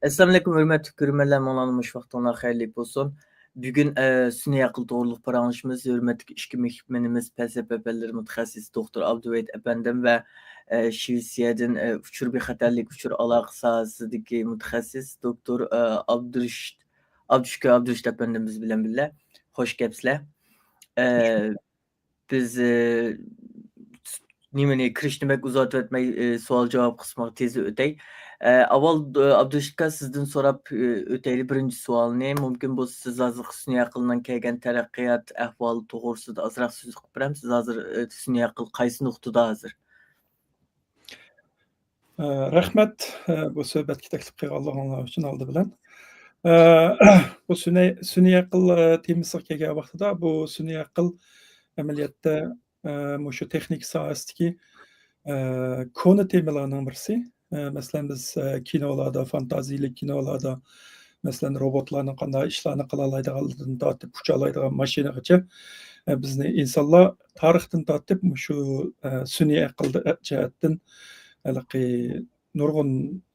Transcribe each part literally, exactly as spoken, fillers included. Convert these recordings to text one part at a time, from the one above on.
ئەسسالامۇئەلەيكۇم، ھۆرمەتلىك كۆرۈرمەنلەر، ماڭلارنىڭ مۇشۇ ۋاقتىڭلار خەيرلىك بولسۇن. بۈگۈن، ئە، سۈنئىي ئەقىل توغرۇلۇق پاراڭلىشىمىز. ھۆرمەتلىك ئىككى مېھمىنىمىز پەلسەپە پەنلىرى مۇتەخەسسىسى دوكتور ئابدۇۋەھىد ئەپەندىم ۋە، ئە، شىۋېتسىيەدىن، ئە، ئۇچۇر بىخەتەرلىك، ئۇچۇر ئالاقە ساھەسىدىكى مۇتەخەسسىس دوكتور، ئە، ئابدۇرېشىت، ئابدۇشۈكۈر ئابدۇرېشىت ئەپەندىمىز بىلەن بىللە. خوش كەپسىلەر. ئە، بىز، ئە، نېمىنى، كىرىشنى بەك ئۇزارتىۋەتمەي، ئە، سوئال-جاۋاب قىسمىغا تېزلا ئۆتەي. ئە، ئاۋۋال، ئە، ئابدۇرېشىت ئاكا، سىزدىن سوراپ، ئە، ئۆتەيلى بىرىنچى سوئالنى. مۇمكىن بولسا، سىز ھازىرقى سۈنئىي ئەقىلنىڭ كەلگەن تەرەققىيات ئەھۋالى توغرىسىدا ئازراق سۆز قىلىپ بېرەمسىز؟ ھازىر، ئە، سۈنئىي ئەقىل قايسى نۇقتىدا ھازىر؟ ئە، رەھمەت، ئە، بۇ سۆھبەتكە تەكلىپ قىلغانلىقىڭلار ئۈچۈن ئالدى بىلەن. ئە، بۇ سۈنئىي، سۈنئىي ئەقىل، ئە، تېمىسىغا كەلگەن ۋاقتىدا، بۇ سۈنئىي ئەقىل ئەمەلىيەتتە، ئە، مۇشۇ تېخنىكا ساھەسىدىكى، ئە، كونا تېمىلارنىڭ بىرسى. ئە، مەسىلەن، بىز، ئە، كىنولاردا، فانتازىيىلىك كىنولاردا، مەسىلەن، روبوتلارنىڭ قانداق ئىشلارنى قىلالايدىغانلىقىدىن تارتىپ، ئۇچالايدىغان ماشىنىغىچە، ئە، بىزنى ئىنسانلار تارىختىن تارتىپ مۇشۇ، ئە، سۈنئىي ئەقىل جەھەتتىن ھېلىقى نۇرغۇن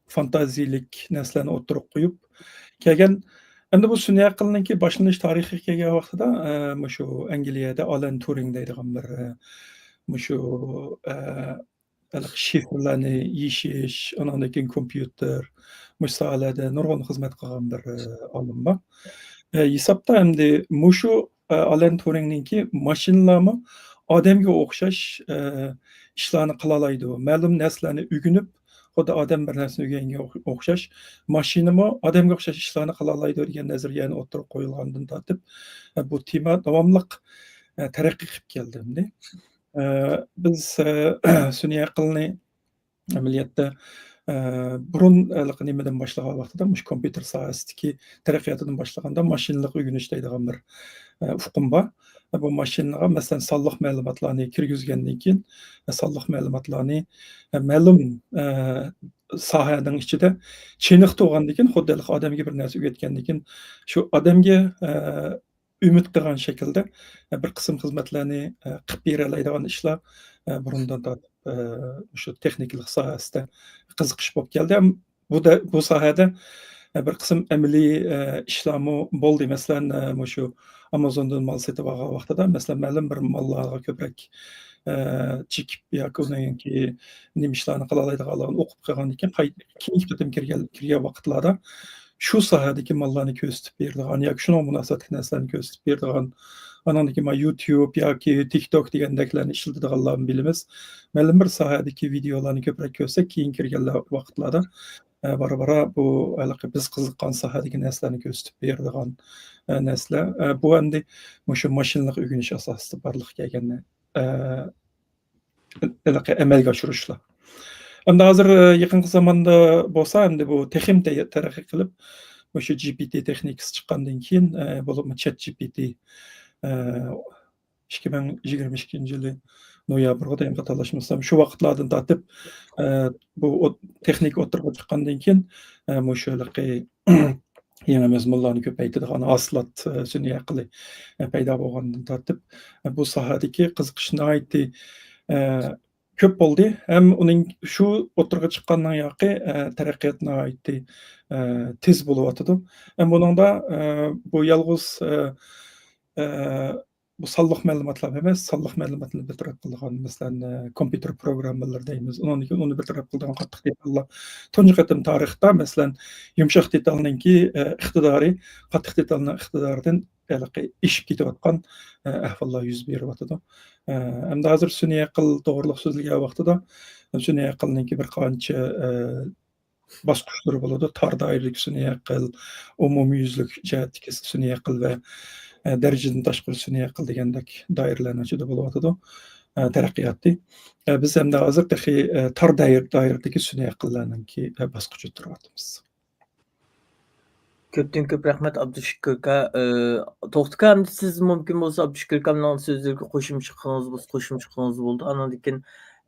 فانتازىيىلىك نەرسىلەرنى ئوتتۇرىغا قويۇپ كەلگەن. ئەمدى بۇ سۈنئىي ئەقىلنىڭكى باشلىنىش تارىخىغا كەلگەن ۋاقتىدا، ئە، مۇشۇ ئەنگلىيەدە ئالان تۇرىڭ دەيدىغان بىر، ئە، مۇشۇ، ئە، ھېلىقى شىفىرلارنى يېشىش، ئاناندىن كېيىن كومپيۇتېر، مۇشۇ ساھەلەردە نۇرغۇن خىزمەت قىلغان بىر، ئە، ئالىم بار. ئە، ھېسابتا ئەمدى مۇشۇ، ئە، ئالان تۇرىڭنىڭكى ماشىنىلارمۇ ئادەمگە ئوخشاش، ئە، ئىشلارنى قىلالايدۇ. مەلۇم نەرسىلەرنى ئۆگىنىپ، خۇددى ئادەم بىر نەرسىنى ئۆگەنگەنگە ئوخ-، ئوخشاش، ماشىنىمۇ ئادەمگە ئوخشاش ئىشلارنى قىلالايدۇ دېگەن نەزەرىيەنى ئوتتۇرىغا قويۇلغاندىن تارتىپ، ئە، بۇ تېما داۋاملىق، ئە، تەرەققىي قىلىپ كەلدى ئەمدى. ئە، بىز، ئە، سۈنئىي ئەقىلنى ئەمەلىيەتتە، ئە، بۇرۇن ھېلىقى نېمىدىن باشلىغان ۋاقتىدا، مۇشۇ كومپيۇتېر ساھەسىدىكى تەرەققىياتىدىن باشلىغاندا ماشىنىلىق ئۆگىنىش دەيدىغان بىر، ئە، ئۇقۇم بار. بۇ ماشىنىغا، مەسىلەن، سانلىق مەلۇماتلارنى كىرگۈزگەندىن كېيىن، سانلىق مەلۇماتلارنى، ئە، مەلۇم، ئە، ساھەنىڭ ئىچىدە چېنىقتۇرغاندىن كېيىن، خۇددى ھېلىقى ئادەمگە بىر نەرسە ئۆگەتكەندىن كېيىن، شۇ ئادەمگە، ئە، ئۈمىد قىلغان شەكىلدە، ئە، بىر قىسىم خىزمەتلەرنى، ئە، قىلىپ بېرەلەيدىغان ئىشلار، ئە، بۇرۇندىن تارتىپ، ئە، مۇشۇ تېخنىكىلىق ساھەسىدە قىزىقىش بولۇپ كەلدى. ھەم بۇ دە-، بۇ ساھەدە، ئە، بىر قىسىم ئەمەلىي، ئە، ئىشلارمۇ بولدى. مەسىلەن، ئە، مۇشۇ ئامازوندىن مال سېتىپ ئالغان ۋاقتىدا، مەسىلەن، مەلۇم بىر ماللارغا كۆپرەك، ئە، چېكىپ ياكى ئۇنىڭكى نېمە ئىشلارنى قىلالايدىغانلىقىنى ئوقۇپ قالغاندىن كېيىن، قاي-، كېيىنكى قېتىم كىرگەن، كىرگەن ۋاقىتلاردا شۇ ساھەدىكى ماللارنى كۆرسىتىپ بېرىدىغان ياكى شۇنىڭغا مۇناسىۋەتلىك نەرسىلەرنى كۆرسىتىپ بېرىدىغان، ئانىڭدىن كېيىن يۇتيۇب ياكى تىك توك دېگەندەكلەرنى ئىشلىتىدىغانلارنى بىلىمىز. مەلۇم بىر ساھەدىكى ۋىدېئولارنى كۆپرەك كۆرسەك، كېيىن كىرگەن ۋاقىتلاردا، ئە، بارا-بارا بۇ ھېلىقى بىز قىزىققان ساھەدىكى نەرسىلەرنى كۆرسىتىپ بېرىدىغان، ئە، نەرسىلەر. ئە، بۇ ئەمدى مۇشۇ ماشىنىلىق ئۆگىنىش ئاساسىدا بارلىققا كەلگەن، ئە، ھېلىقى ئەمەلگە ئاشۇرۇشلار. ئەمدى ھازىر، ئە، يېقىنقى زاماندا بولسا، ئەمدى بۇ تېخىمۇ تە-، تەرەققىي قىلىپ، مۇشۇ جى پى تى تېخنىكىسى چىققاندىن كېيىن، ئە، بولۇپمۇ چات جى پى تى، ئە، ئىككى مىڭ يىگىرمە ئىككىنچى يىلى نويابىرغا دېگەن قاتارلاشمىسام، شۇ ۋاقىتلاردىن تارتىپ، ئە، بۇ ئوت-، تېخنىكا ئوتتۇرىغا چىققاندىن كېيىن، ئە، مۇشۇ ھېلىقى يېڭى مەزمۇنلارنى كۆپەيتىدىغان ھاسىلات، ئە، سۈنئىي ئەقلى، ئە، پەيدا بولغاندىن تارتىپ، ئە، بۇ ساھەدىكى قىزىقىش ناھايىتى، ئە، كۆپ بولدى. ھەم ئۇنىڭ شۇ ئوتتۇرىغا چىققاندىن ياقى، ئە، تەرەققىيات ناھايىتى، ئە، تېز بولۇۋاتىدۇ. ھەم بۇنىڭدا، ئە، بۇ يالغۇز، ئە، ئە، بۇ سانلىق مەلۇماتلار ئەمەس، سانلىق مەلۇماتنى بىر تەرەپ قىلىدىغان، مەسىلەن، ئە، كومپيۇتېر پروگراممىلىرى دەيمىز. ئۇنىڭدىن كېيىن ئۇنى بىر تەرەپ قىلىدىغان قاتتىق دېتاللار. تۇنجى قېتىم تارىختا، مەسىلەن، يۇمشاق دېتالنىڭكى، ئە، ئىقتىدارى قاتتىق دېتالنىڭ ئىقتىدارىدىن ھېلىقى ئېشىپ كېتىۋاتقان، ئە، ئەھۋاللار يۈز بېرىۋاتىدۇ. ئە، ئەمدى ھازىر سۈنئىي ئەقىل توغرىلىق سۆزلىگەن ۋاقتىدا، سۈنئىي ئەقىلنىڭكى بىر قانچە، ئە، باسقۇچلىرى بولىدۇ. تار دائىرىلىك سۈنئىي ئەقىل، ئومۇميۈزلۈك جەھەتتىكى سۈنئىي ئەقىل ۋە، ئە، دەرىجىدىن تاشقىرى سۈنئىي ئەقىل دېگەندەك دائىرىلەرنىڭ ئىچىدە بولۇۋاتىدۇ، ئە، تەرەققىياتى. ئە، بىز ئەمدى ھازىر تېخى، ئە، تار دائىر-، دائىرىدىكى سۈنئىي ئەقىللەرنىڭكى، ئە، باسقۇچىدا تۇرۇۋاتىمىز. كۆپتىن كۆپ رەھمەت، ئابدۇشۈكۈر ئاكا. ئى، توختى ئاكا، ئەمدى سىز مۇمكىن بولسا ئابدۇشۈكۈر ئاكامنىڭ سۆزلىرىگە قوشۇمچە قىلىڭىز بولسا، قوشۇمچە قىلىڭىز بولىدۇ. ئانىڭدىن كېيىن،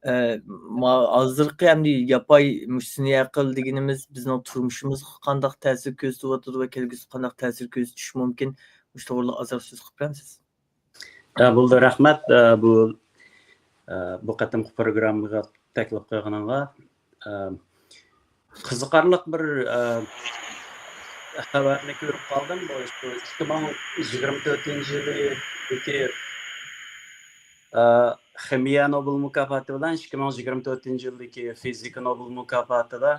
ئى، ما-، ھازىرقى ئەمدى ياپاي مۇشۇ سۈنئىي ئەقىل دېگىنىمىز بىزنىڭ تۇرمۇشىمىزغا قانداق تەسىر كۆرسىتىۋاتىدۇ ۋە كەلگۈسىدە قانداق تەسىر كۆرسىتىشى مۇمكىن؟ مۇشۇ توغرىلىق ئازراق سۆز قىلىپ بېرەمسىز؟ ئە، بولدى، رەھمەت، ئە، بۇ، ئە، بۇ قېتىمقى پروگراممىغا تەكلىپ قىلغىنىڭغا. ئە، قىزىقارلىق بىر، ئە، خەۋەرنى كۆرۈپ قالدىم. بۇ، بۇ ئىككى مىڭ يىگىرمە تۆتىنچى يىلىدىكى، ئە، خىمىيە نوبېل مۇكاپاتى بىلەن ئىككى مىڭ يىگىرمە تۆتىنچى يىلدىكى فىزىكا نوبېل مۇكاپاتىدا،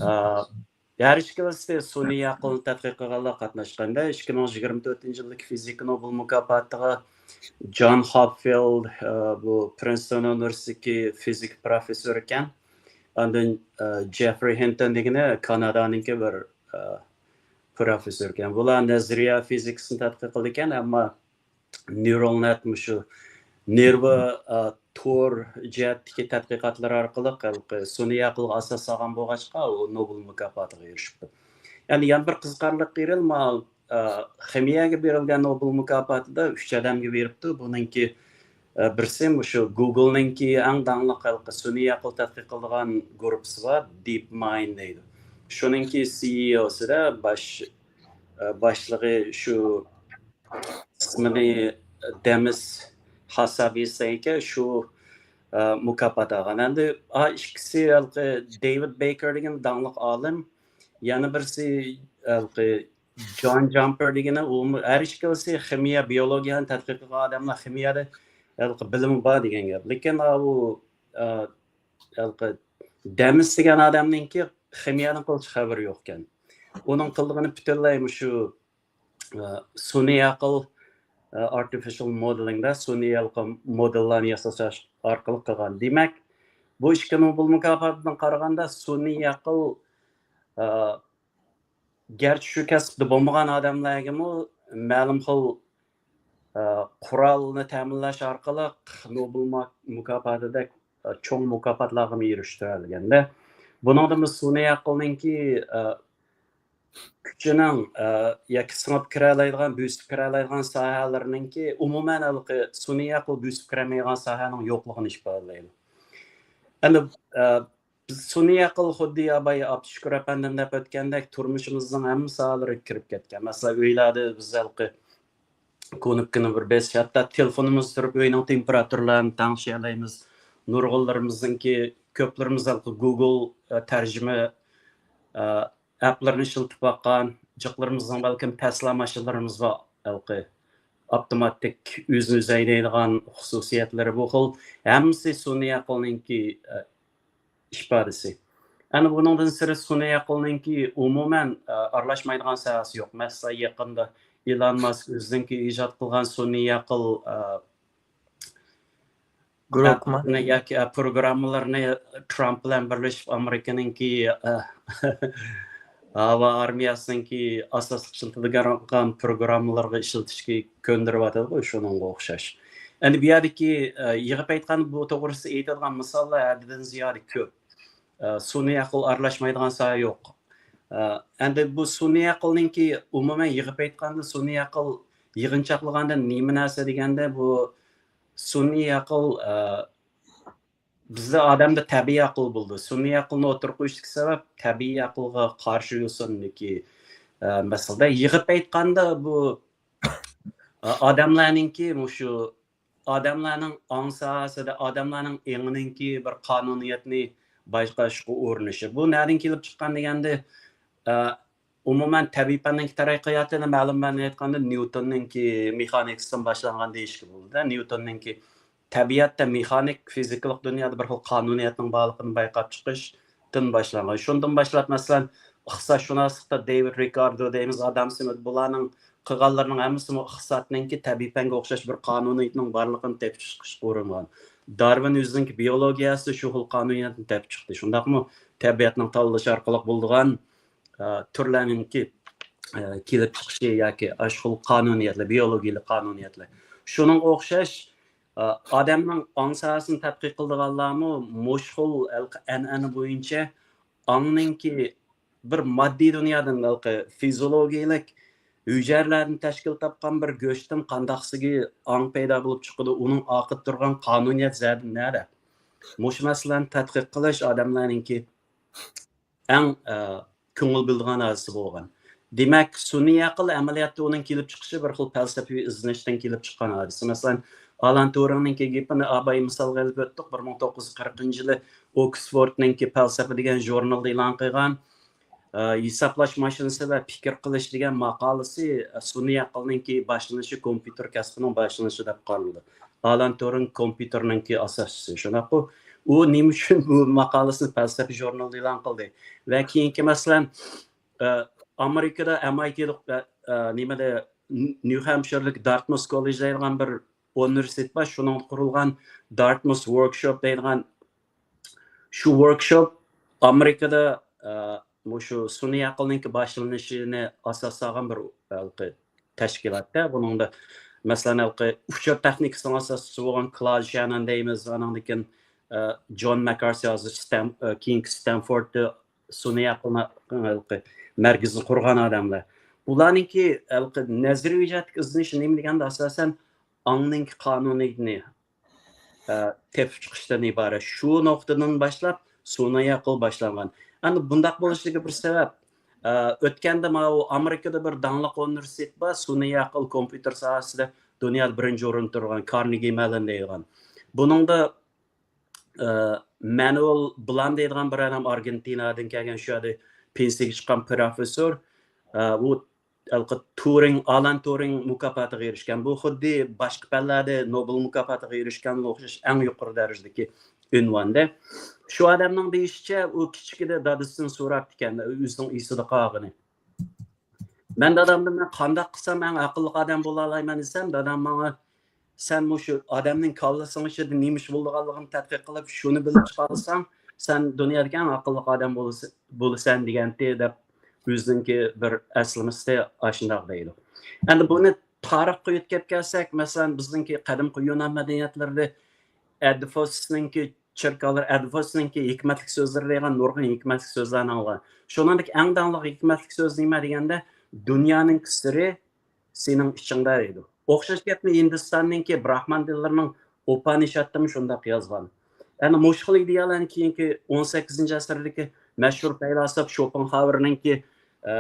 ئە، ھەر ئىككىلىسى سۇنئىي ئەقىلنى تەتقىق قىلغانلار قاتناشقاندا، ئىككى مىڭ يىگىرمە تۆتىنچى يىلدىكى فىزىكا نوبېل مۇكاپاتىغا جون خوپفىلد، ئە، بۇ پرىنستون ئۇنىۋېرسىتېتىدىكى فىزىكا پروفېسسورى ئىكەن. ئاندىن، ئە، جېفرى ھىنتون دېگىنى كانادانىڭكى بىر، ئە، پروفېسسور ئىكەن. بۇلار نەزەرىيە فىزىكىسىنى تەتقىق قىلىدىكەن، ئەمما نېيرال نەت، مۇشۇ نېرۋا، ئە، تور جەھەتتىكى تەتقىقاتلىرى ئارقىلىق ھېلىقى سۇنئىي ئەقىلگە ئاساس سالغان بولغاچقا، ئۇ نوبېل مۇكاپاتىغا ئېرىشىپتۇ. يەنى يەنە بىر قىزىقارلىق يېرى، ما-، ئە، خىمىيەگە بېرىلگەن نوبېل مۇكاپاتىدا ئۈچ ئادەمگە بېرىپتۇ. بۇنىڭكى، ئە، بىرسى مۇشۇ گۇگلنىڭكى ئەڭ داڭلىق ھېلىقى سۈنئىي ئەقىل تەتقىق قىلىدىغان گۇرۇپپىسى بار، دىپ مايند دەيدۇ. شۇنىڭكى سى ئى ئوسىدا باش، ئە، باشلىقى شۇ ئىسمىنى دېمىس خاسابىسەيكە شۇ، ئە، مۇكاپات ئالغان. ئەمدى ئا ئىككىسى ھېلىقى دېۋىد بېيكېر دېگەن داڭلىق ئالىم، يەنە بىرسى ھېلىقى جون جامپېر دېگىنى، ئۇمۇ ھەر ئىككىلىسى خىمىيە، بىيولوگىيەنى تەتقىق قىلغان ئادەملەر، خىمىيەدە ھېلىقى بىلىمى بار دېگەن گەپ. لېكىن ئا ئۇ، ئا، ھېلىقى دېمىس دېگەن ئادەمنىڭكى خىمىيەدىن قىلچە خەۋىرى يوق ئىكەن. ئۇنىڭ قىلغىنى پۈتۈنلەي مۇشۇ، ئا، سۈنئىي ئەقىل، ئا، ئارتىفىشال مودېلىڭدا سۈنئىي ھېلىقى مودېللارنى ياساش ئارقىلىق قىلغان. دېمەك، بۇ ئىككى نوبېل مۇكاپاتىدىن قارىغاندا سۈنئىي ئەقىل، ئا، گەرچە شۇ كەسىپتە بولمىغان ئادەملەرگىمۇ مەلۇم خىل، ئە، قورالنى تەمىنلەش ئارقىلىق نوبېل ما-، مۇكاپاتىدەك، ئە، چوڭ مۇكاپاتلارغىمۇ ئېرىشتۈرەلىگەندە، بۇنىڭدىمۇ سۈنئىي ئەقىلنىڭكى، ئە، كۈچىنىڭ، ئە، ياكى سىڭىپ كىرەلەيدىغان، بۆسۈپ كىرەلەيدىغان ساھەلىرىنىڭكى، ئومۇمەن، ھېلىقى سۈنئىي ئەقىل بۆسۈپ كىرەلمەيدىغان ساھەنىڭ يوقلۇقىنى ئىپادىلەيدۇ. ئەمدى، ئە، بىز سۈنئىي ئەقىل خۇددى يا بايا ئابدۇشۈكۈر ئەپەندىم دەپ ئۆتكەندەك تۇرمۇشىمىزنىڭ ھەممە ساھەلىرىگە كىرىپ كەتكەن. مەسىلەن، ئۆيلەردە بىز ھېلىقى كۇنۇپكىنى بىر بېسىش، ھەتتا تېلېفونىمىزدا تۇرۇپ ئۆينىڭ تېمپېراتۇرىلىرىنى تەڭشىيەلەيمىز. نۇرغۇنلىرىمىزنىڭكى، كۆپلىرىمىز ھېلىقى گۇگل، ئە، تەرجىمە، ئە، ئەپلىرىنى ئىشلىتىپ باققان، جىقلىرىمىزنىڭ بەلكىم تەسلا ماشىنىلىرىمىز بار، ھېلىقى ئاپتوماتىك ئۆزىنى ئۆزى ھەيدەيدىغان خۇسۇسىيەتلىرى. بۇ خىل ھەممىسى سۈنئىي ئەقىلنىڭكى، ئە، ئىپادىسى. ئەنە بۇنىڭدىن سىرت سۈنئىي ئەقىلنىڭكى ئومۇمەن، ئە، ئارىلاشمايدىغان ساھەسى يوق. مەسىلەن، يېقىندا ئىلان ماسك ئۆزىنىڭكى ئىجاد قىلغان سۈنئىي ئەقىل، ئە، گروكما؟ ئەپلىكېيشنى ياكى، ئە، پروگراممىلىرىنى ترامپ بىلەن بىرلىشىپ ئامېرىكىنىڭكى، ئە، ھاۋا ئارمىيەسىنىڭكى ئاساسلىق ئىشلىتىدىغان پروگراممىلىرىغا ئىشلىتىشكە كۆندۈرۈۋاتىدىغۇ، شۇنىڭغا ئوخشاش. ئەمدى بۇ يەردىكى، ئە، يىغىپ ئېيتقاندا، بۇ توغرىسىدا ئېيتىدىغان مىساللار ھەددىدىن زىيادە كۆپ. ئە، سۈنئىي ئەقىل ئارىلاشمايدىغان ساھە يوق. ئە، ئەمدى بۇ سۈنئىي ئەقىلنىڭكى ئومۇمەن يىغىپ ئېيتقاندا، سۈنئىي ئەقىل يىغىنچاقلىغاندا نېمە نەرسە دېگەندە، بۇ سۈنئىي ئەقىل، ئە، بىزدە ئادەمدە تەبىئىي ئەقىل بولىدۇ. سۈنئىي ئەقىلنى ئوتتۇرىغا قويۇشتىكى سەۋەب تەبىئىي ئەقىلغا قارشى يوسۇندىكى، ئە، مەسىلىدە يىغىپ ئېيتقاندا بۇ، ئە، ئادەملەرنىڭكى مۇشۇ ئادەملەرنىڭ ئاڭ ساھەسىدە، ئادەملەرنىڭ ئېڭىنىڭكى بىر قانۇنىيەتنى بايقاشقا ئۇرۇنۇشى. بۇ نەدىن كېلىپ چىققان دېگەندە، ئە، ئومۇمەن تەبىئىي پەننىڭكى تەرەققىياتىنى مەلۇم مەنىدە ئېيتقاندا نيۇتوننىڭكى مېخانىكىسىدىن باشلانغان دېيىشكە بولىدۇ. نيۇتوننىڭكى تەبىئەتتە مېخانىك، فىزىكىلىق دۇنيادا بىر خىل قانۇنىيەتنىڭ بارلىقىنى بايقاپ چىقىشتىن باشلانغان. شۇندىن باشلاپ، مەسىلەن، ئىقتىسادشۇناسلىقتا دېۋىد رىكاردو دەيمىز، ئادام سمىت، بۇلارنىڭ قىلغانلىرىنىڭ ھەممىسىمۇ ئىقتىسادنىڭكى تەبىئىي پەنگە ئوخشاش بىر قانۇنىيەتنىڭ بارلىقىنى تېپىپ چىقىشقا ئۇرۇنغان. دارۋىن ئۆزىنىڭكى بىيولوگىيەسىدە شۇ خىل قانۇنىيەتنى تېپىپ چىقتى. شۇنداقمۇ تەبىئەتنىڭ تاللىشى ئارقىلىق بولىدىغان، ئە، تۈرلەرنىڭكى، ئە، كېلىپ چىقىشى ياكى ئاشۇ خىل قانۇنىيەتلەر، بىيولوگىيەلىك قانۇنىيەتلەر. شۇنىڭغا ئوخشاش، ئە، ئادەمنىڭ ئاڭ ساھەسىنى تەتقىق قىلىدىغانلارمۇ مۇشۇ خىل ھېلىقى ئەنئەنە بويىچە ئاڭنىڭكى بىر ماددىي دۇنيادىن، ھېلىقى فىزىولوگىيەلىك ھۈجەيرىلەردىن تەشكىل تاپقان بىر گۆشتىن قانداقسىگە ئاڭ پەيدا بولۇپ چىقىدۇ، ئۇنىڭ ئارقىدا تۇرغان قانۇنىيەت زادى نەدە؟ مۇشۇ مەسىلىلەرنى تەتقىق قىلىش ئادەملەرنىڭكى ئەڭ، ئە، كۆڭۈل بۆلىدىغان ھادىسە بولغان. دېمەك، سۈنئىي ئەقىل ئەمەلىيەتتە ئۇنىڭ كېلىپ چىقىشى بىر خىل پەلسەپىۋى ئىزدىنىشتىن كېلىپ چىققان ھادىسە. مەسىلەن، ئالان تۇرىڭنىڭكى گېپىنى ئاباي مىسالغا ئېلىپ ئۆتتۇق. بىر مىڭ توققۇز يۈز قىرىقىنچى يىلى ئوكسفوردنىڭكى پەلسەپە دېگەن ژۇرنىلدا ئېلان قىلغان. ھېسابلاش ماشىنىسى ۋە پىكىر قىلىش دېگەن ماقالىسى سۈنئىي ئەقىلنىڭكى باشلىنىشى، كومپيۇتېر كەسپىنىڭ باشلىنىشى دەپ قارىلىدۇ. ئالان تۇرىڭ كومپيۇتېرنىڭكى ئاساسچىسى، شۇنداققۇ؟ ئۇ نېمە ئۈچۈن بۇ ماقالىسىنى پەلسەپە ژۇرنىلىدا ئېلان قىلدى؟ ۋە كېيىنكى، مەسىلەن، ئامېرىكىدا ئەم ئاي تىلىق، نېمىدە، نيۇ ھەمپشىردىكى دارتمۇس كوللېج دەيدىغان بىر ئۇنىۋېرسىتېت بار، شۇنىڭدا قۇرۇلغان دارتمۇس ۋوركشوپ دەيدىغان شۇ ۋوركشوپ ئامېرىكىدا، ئە، مۇشۇ سۈنئىي ئەقىلنىڭكى باشلىنىشىنى ئاساس سالغان بىر ھېلىقى تەشكىلاتتا. بۇنىڭدا، مەسىلەن، ھېلىقى ئۇچۇر تېخنىكىسىنىڭ ئاساسچىسى بولغان كلاۋد شاننون دەيمىز، ئانىڭدىن كېيىن، ئە، جون ماككارسى ھازىر ستەن-، ئە، كېيىنكى ستەنفورددا سۈنئىي ئەقىلنى، ھېلىقى مەركىزىنى قۇرغان ئادەملەر. بۇلارنىڭكى ھېلىقى نەزەرىي ئىجادتىكى ئىزدىنىشى نېمە دېگەندە، ئاساسەن، ئاڭنىڭكى قانۇنىيىتىنى ئە، تېپىپ چىقىشتىن ئىبارەت. شۇ نۇقتىدىن باشلاپ سۈنئىي ئەقىل باشلانغان. ئەمدى بۇنداق بولۇشىدىكى بىر سەۋەب، ئە، ئۆتكەندە ماۋۇ ئامېرىكىدا بىر داڭلىق ئۇنىۋېرسىتېت بار، سۈنئىي ئەقىل، كومپيۇتېر ساھەسىدە دۇنيادا بىرىنچى ئورۇندا تۇرغان، كارنېگى مەللون دەيدىغان. بۇنىڭدا، ئە، مانۇئېل بلان دەيدىغان بىر ئادەم، ئارگېنتىنادىن كەلگەن، شۇ يەردە پېنسىيەگە چىققان پروفېسسور. ئە، ئۇ ھېلىقى تۇرىڭ، ئالان تۇرىڭ مۇكاپاتىغا ئېرىشكەن. بۇ خۇددى باشقا پەنلەردە نوبېل مۇكاپاتىغا ئېرىشكەنگە ئوخشاش ئەڭ يۇقىرى دەرىجىدىكى ئۇنۋان. شۇ ئادەمنىڭ دېيىشىچە، ئۇ كىچىكىدە دادىسىدىن سوراپتىكەن، ئۆزىنىڭ ئېسىدە قالغىنى. مەن دادامدىن، «مەن قانداق قىلسام ئەڭ ئەقىللىق ئادەم بولالايمەن؟» دېسەم، دادام ماڭا، «سەن مۇشۇ ئادەمنىڭ كاللىسىنىڭ ئىچىدە نېمە ئىش بولىدىغانلىقىنى تەتقىق قىلىپ، شۇنى بىلىپ چىقالىساڭ، سەن دۇنيادىكى ئەڭ ئاقىللىق ئادەم بولىسەن» دېگەنتى، دەپ ئۆزىنىڭكى بىر ئەسلىمىسىدە ئاشۇنداق دەيدۇ. ئەمدى بۇنى تارىخقا يۆتكەپ كەلسەك، مەسىلەن، بىزنىڭكى قەدىمكى يۇنان مەدەنىيەتلىرىدە ئەدىفوسنىڭكى چىركاۋلىرى، ئەدىفوسنىڭكى ھېكمەتلىك سۆزلىرى دېگەن نۇرغۇن ھېكمەتلىك سۆزلەرنى ئاڭلىغان. شۇنىڭدىكى ئەڭ داڭلىق ھېكمەتلىك سۆز نېمە دېگەندە، «دۇنيانىڭ سىرى سېنىڭ ئىچىڭدە» دەيدۇ. ئوخشاش گەپنى ھىندىستاننىڭكى براھمان دىنلىرىنىڭ ئۇپانىشادتىمۇ شۇنداق يازغان. ئەنە مۇشۇ خىل ئىدىيەلەرنى كېيىنكى ئون سەككىزىنچى ئەسىردىكى مەشھۇر پەيلاسوپ شوپېنخاۋېرنىڭكى، ئە،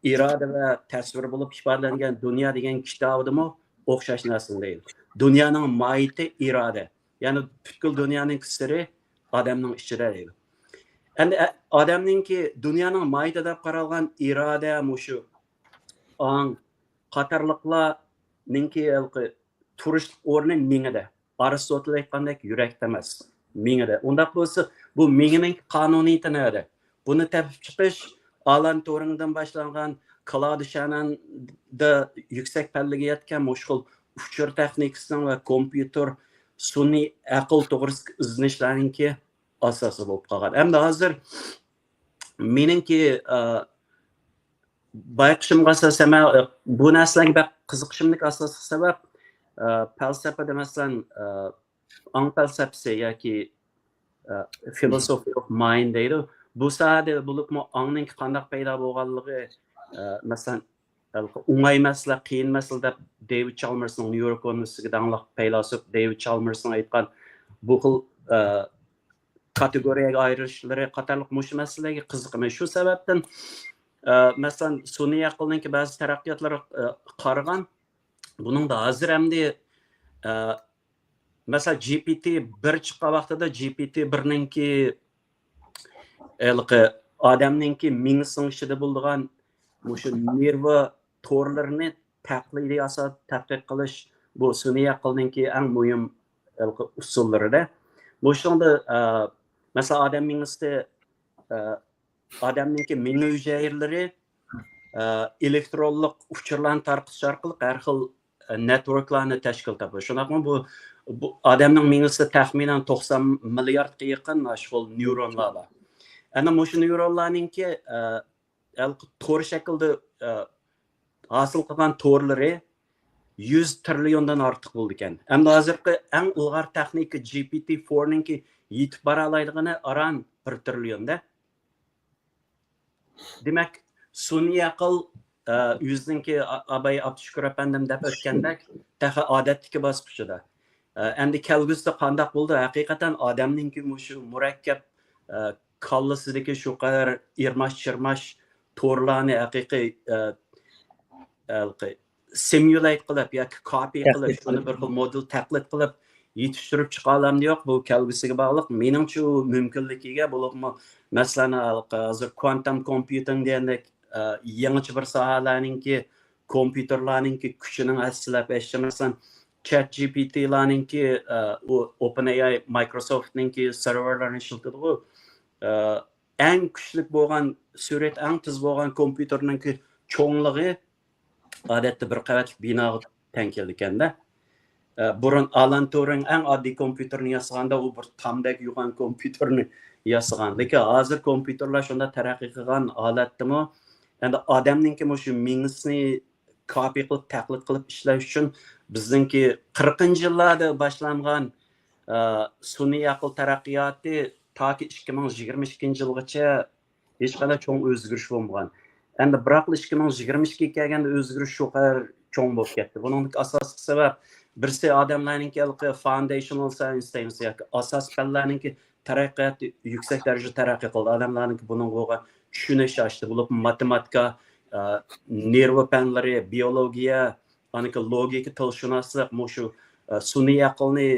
ئىرادە ۋە تەسۋىر بولۇپ ئىپادىلەنگەن دۇنيا دېگەن كىتابىدىمۇ ئوخشاش نەرسىنى دەيدۇ. دۇنيانىڭ ماھىيىتى ئىرادە. يەنى پۈتكۈل دۇنيانىڭ سىرى ئادەمنىڭ ئىچىدە دەيدۇ. ئەمدى ئە-، ئادەمنىڭكى دۇنيانىڭ ماھىيىتى دەپ قارالغان ئىرادە، مۇشۇ ئاڭ قاتارلىقلارنىڭكى ھېلىقى تۇرۇشلۇق ئورنى مېڭىدە. ئارىستوتېل ئېيتقاندەك، يۈرەكتە ئەمەس، مېڭىدە. ئۇنداق بولسا، بۇ مېڭىنىڭ قانۇنىيىتى نەدە؟ بۇنى تېپىپ چىقىش ئالان تۇرىڭدىن باشلانغان، كلاۋد شاننوندا يۈكسەك پەللىگە يەتكەن مۇشۇ خىل ئۇچۇر تېخنىكىسىنىڭ ۋە كومپيۇتېر، سۈنئىي ئەقىل توغرىسىدىكى ئىزدىنىشلەرنىڭكى ئاساسى بولۇپ قالغان. ئەمدى ھازىر مېنىڭكى، ئە، بايقىشىمغا ئاساسەن، مەن، ئە، بۇ نەرسىلەرگە بەك قىزىقىشىمدىكى ئاساسلىق سەۋەب، ئە، پەلسەپىدە، مەسىلەن، ئە، ئاڭ پەلسەپىسى ياكى، ئە، philosophy of mind دەيدۇ. بۇ ساھەدە بولۇپمۇ ئاڭنىڭكى قانداق پەيدا بولغانلىقى، ئە، مەسىلەن، ئوڭاي مەسىلە، قىيىن مەسىلە دەپ دېۋىد چالمېرسنىڭ، نيۇ يورك ئۇنىۋېرسىتېتىدىكى داڭلىق پەيلاسوپ دېۋىد چالمېرسنىڭ ئېيتقان بۇ خىل، ئە، كاتېگورىيەگە ئايرىلىشلىرى قاتارلىق مۇشۇ مەسىلىلەرگە قىزىقىمەن. شۇ سەۋەبتىن، ئە، مەسىلەن، سۈنئىي ئەقىلنىڭكى بەزى تەرەققىياتلىرىغا، ئە، قارىغان. بۇنىڭدا ھازىر ئەمدى، ئە، مەسىلەن، جى پى تى بىر چىققان ۋاقتىدا جى پى تى بىرنىڭكى ھېلىقى ئادەمنىڭكى مېڭىسىنىڭ ئىچىدە بولىدىغان مۇشۇ نېرۋا تورلىرىنى تەقلىدىي ئاساستا تەتقىق قىلىش، بۇ سۈنئىي ئەقىلنىڭكى ئەڭ مۇھىم ھېلىقى ئۇسۇللىرىدە. مۇشۇنىڭدا، ئە، مەسىلەن، ئادەم مېڭىسىدە، ئە، ئادەمنىڭكى مېڭە ھۈجەيرىلىرى، ئە، ئېلېكترونلۇق ئۇچۇرلارنى تارقىتىش ئارقىلىق ھەر خىل، ئە، نېتۋوركلارنى تەشكىل تاپىدۇ. شۇنداقمۇ بۇ، بۇ ئادەمنىڭ مېڭىسىدە تەخمىنەن توقسان مىلياردقا يېقىن ئاشۇ خىل نېيۇرونلار بار. ئەنە مۇشۇ نېيۇرونلارنىڭكى، ئە، ھېلىقى تور شەكلىدە، ئە، ھاسىل قىلغان تورلىرى يۈز تىرىليوندىن ئارتۇق بولىدىكەن. ئەمدى ھازىرقى ئەڭ ئىلغار تېخنىكا جى پى تى فورنىڭكى يېتىپ بارالايدىغىنى ئاران بىر تىرىليوندا. دېمەك، سۈنئىي ئەقىل، ئە، ئۆزىنىڭكى ئا-، ئاباي ئابدۇشۈكۈر ئەپەندىم دەپ ئۆتكەندەك، تېخى ئادەتتىكى باسقۇچىدا. ئە، ئەمدى كەلگۈسىدە قانداق بولىدۇ؟ ھەقىقەتەن ئادەمنىڭكى مۇشۇ مۇرەككەپ، ئە، كاللىسىدىكى شۇ قەدەر ئىرماش-چىرماش تورلارنى ھەقىقىي، ئە، ھېلىقى سىمۇليېت قىلىپ ياكى كوپىي قىلىپ، شۇنى بىر خىل مودېل تەقلىد قىلىپ، يېتىشتۈرۈپ چىقالامدۇ يوق، بۇ كەلگۈسىگە باغلىق. مېنىڭچە، ئۇ مۇمكىنلىكىگە، بولۇپمۇ، مەسىلەن، ھازىر كۋانتام كومپيۇتىڭ دېگەندەك، ئە، يېڭىچە بىر ساھەلەرنىڭكى كومپيۇتېرلارنىڭكى كۈچىنىڭ ھەسسىلەپ ئېشىشى، مەسىلەن، چات جي پى تىلارنىڭكى، ئە، ئۇ ئوپېن ئېي ئاي، مايكروسوفتنىڭكى سېرۋېرلىرىنى ئىشلىتىدىغۇ، ئە، ئەڭ كۈچلۈك بولغان، سۈرئىتى ئەڭ تېز بولغان كومپيۇتېرنىڭكى چوڭلۇقى ئادەتتە بىر قەۋەتلىك بىناغا تەڭ كېلىدىكەن-دە. ئە، بۇرۇن ئالان تۇرىڭ ئەڭ ئاددىي كومپيۇتېرنى ياسىغاندا، ئۇ بىر تامدەك يوغان كومپيۇتېرنى ياسىغان. لېكىن ھازىر كومپيۇتېرلار شۇنداق تەرەققىي قىلغان ھالەتتىمۇ، ئەمدى ئادەمنىڭكى مۇشۇ مېڭىسىنى كاپى قىلىپ، تەقلىد قىلىپ ئىشلەش ئۈچۈن بىزنىڭكى قىرىقىنچى يىللاردا باشلانغان، ئە، سۈنئىي ئەقىل تەرەققىياتى تاكى ئىككى مىڭ يىگىرمە ئىككىنچى يىلغىچە ھېچقانداق چوڭ ئۆزگىرىش بولمىغان. ئەمدى بىراقلا ئىككى مىڭ يىگىرمە ئىككىگە كەلگەندە ئۆزگىرىش شۇ قەدەر چوڭ بولۇپ كەتتى. بۇنىڭدىكى ئاساسلىق سەۋەب، بىرسى، ئادەملەرنىڭكى ھېلىقى فاندېيشنال ساينس دەيمىز ياكى ئاساسىي پەنلەرنىڭكى تەرەققىياتى يۈكسەك دەرىجىدە تەرەققىي قىلدى. ئادەملەرنىڭكى بۇنىڭغا بولغان چۈشىنىشى ئاشتى. بولۇپ ماتېماتىكا، ئە، نېرۋا پەنلىرى، بىيولوگىيە، ئانىكى لوگىكا، تىلشۇناسلىق، مۇشۇ، ئە، سۈنئىي ئەقىلنى،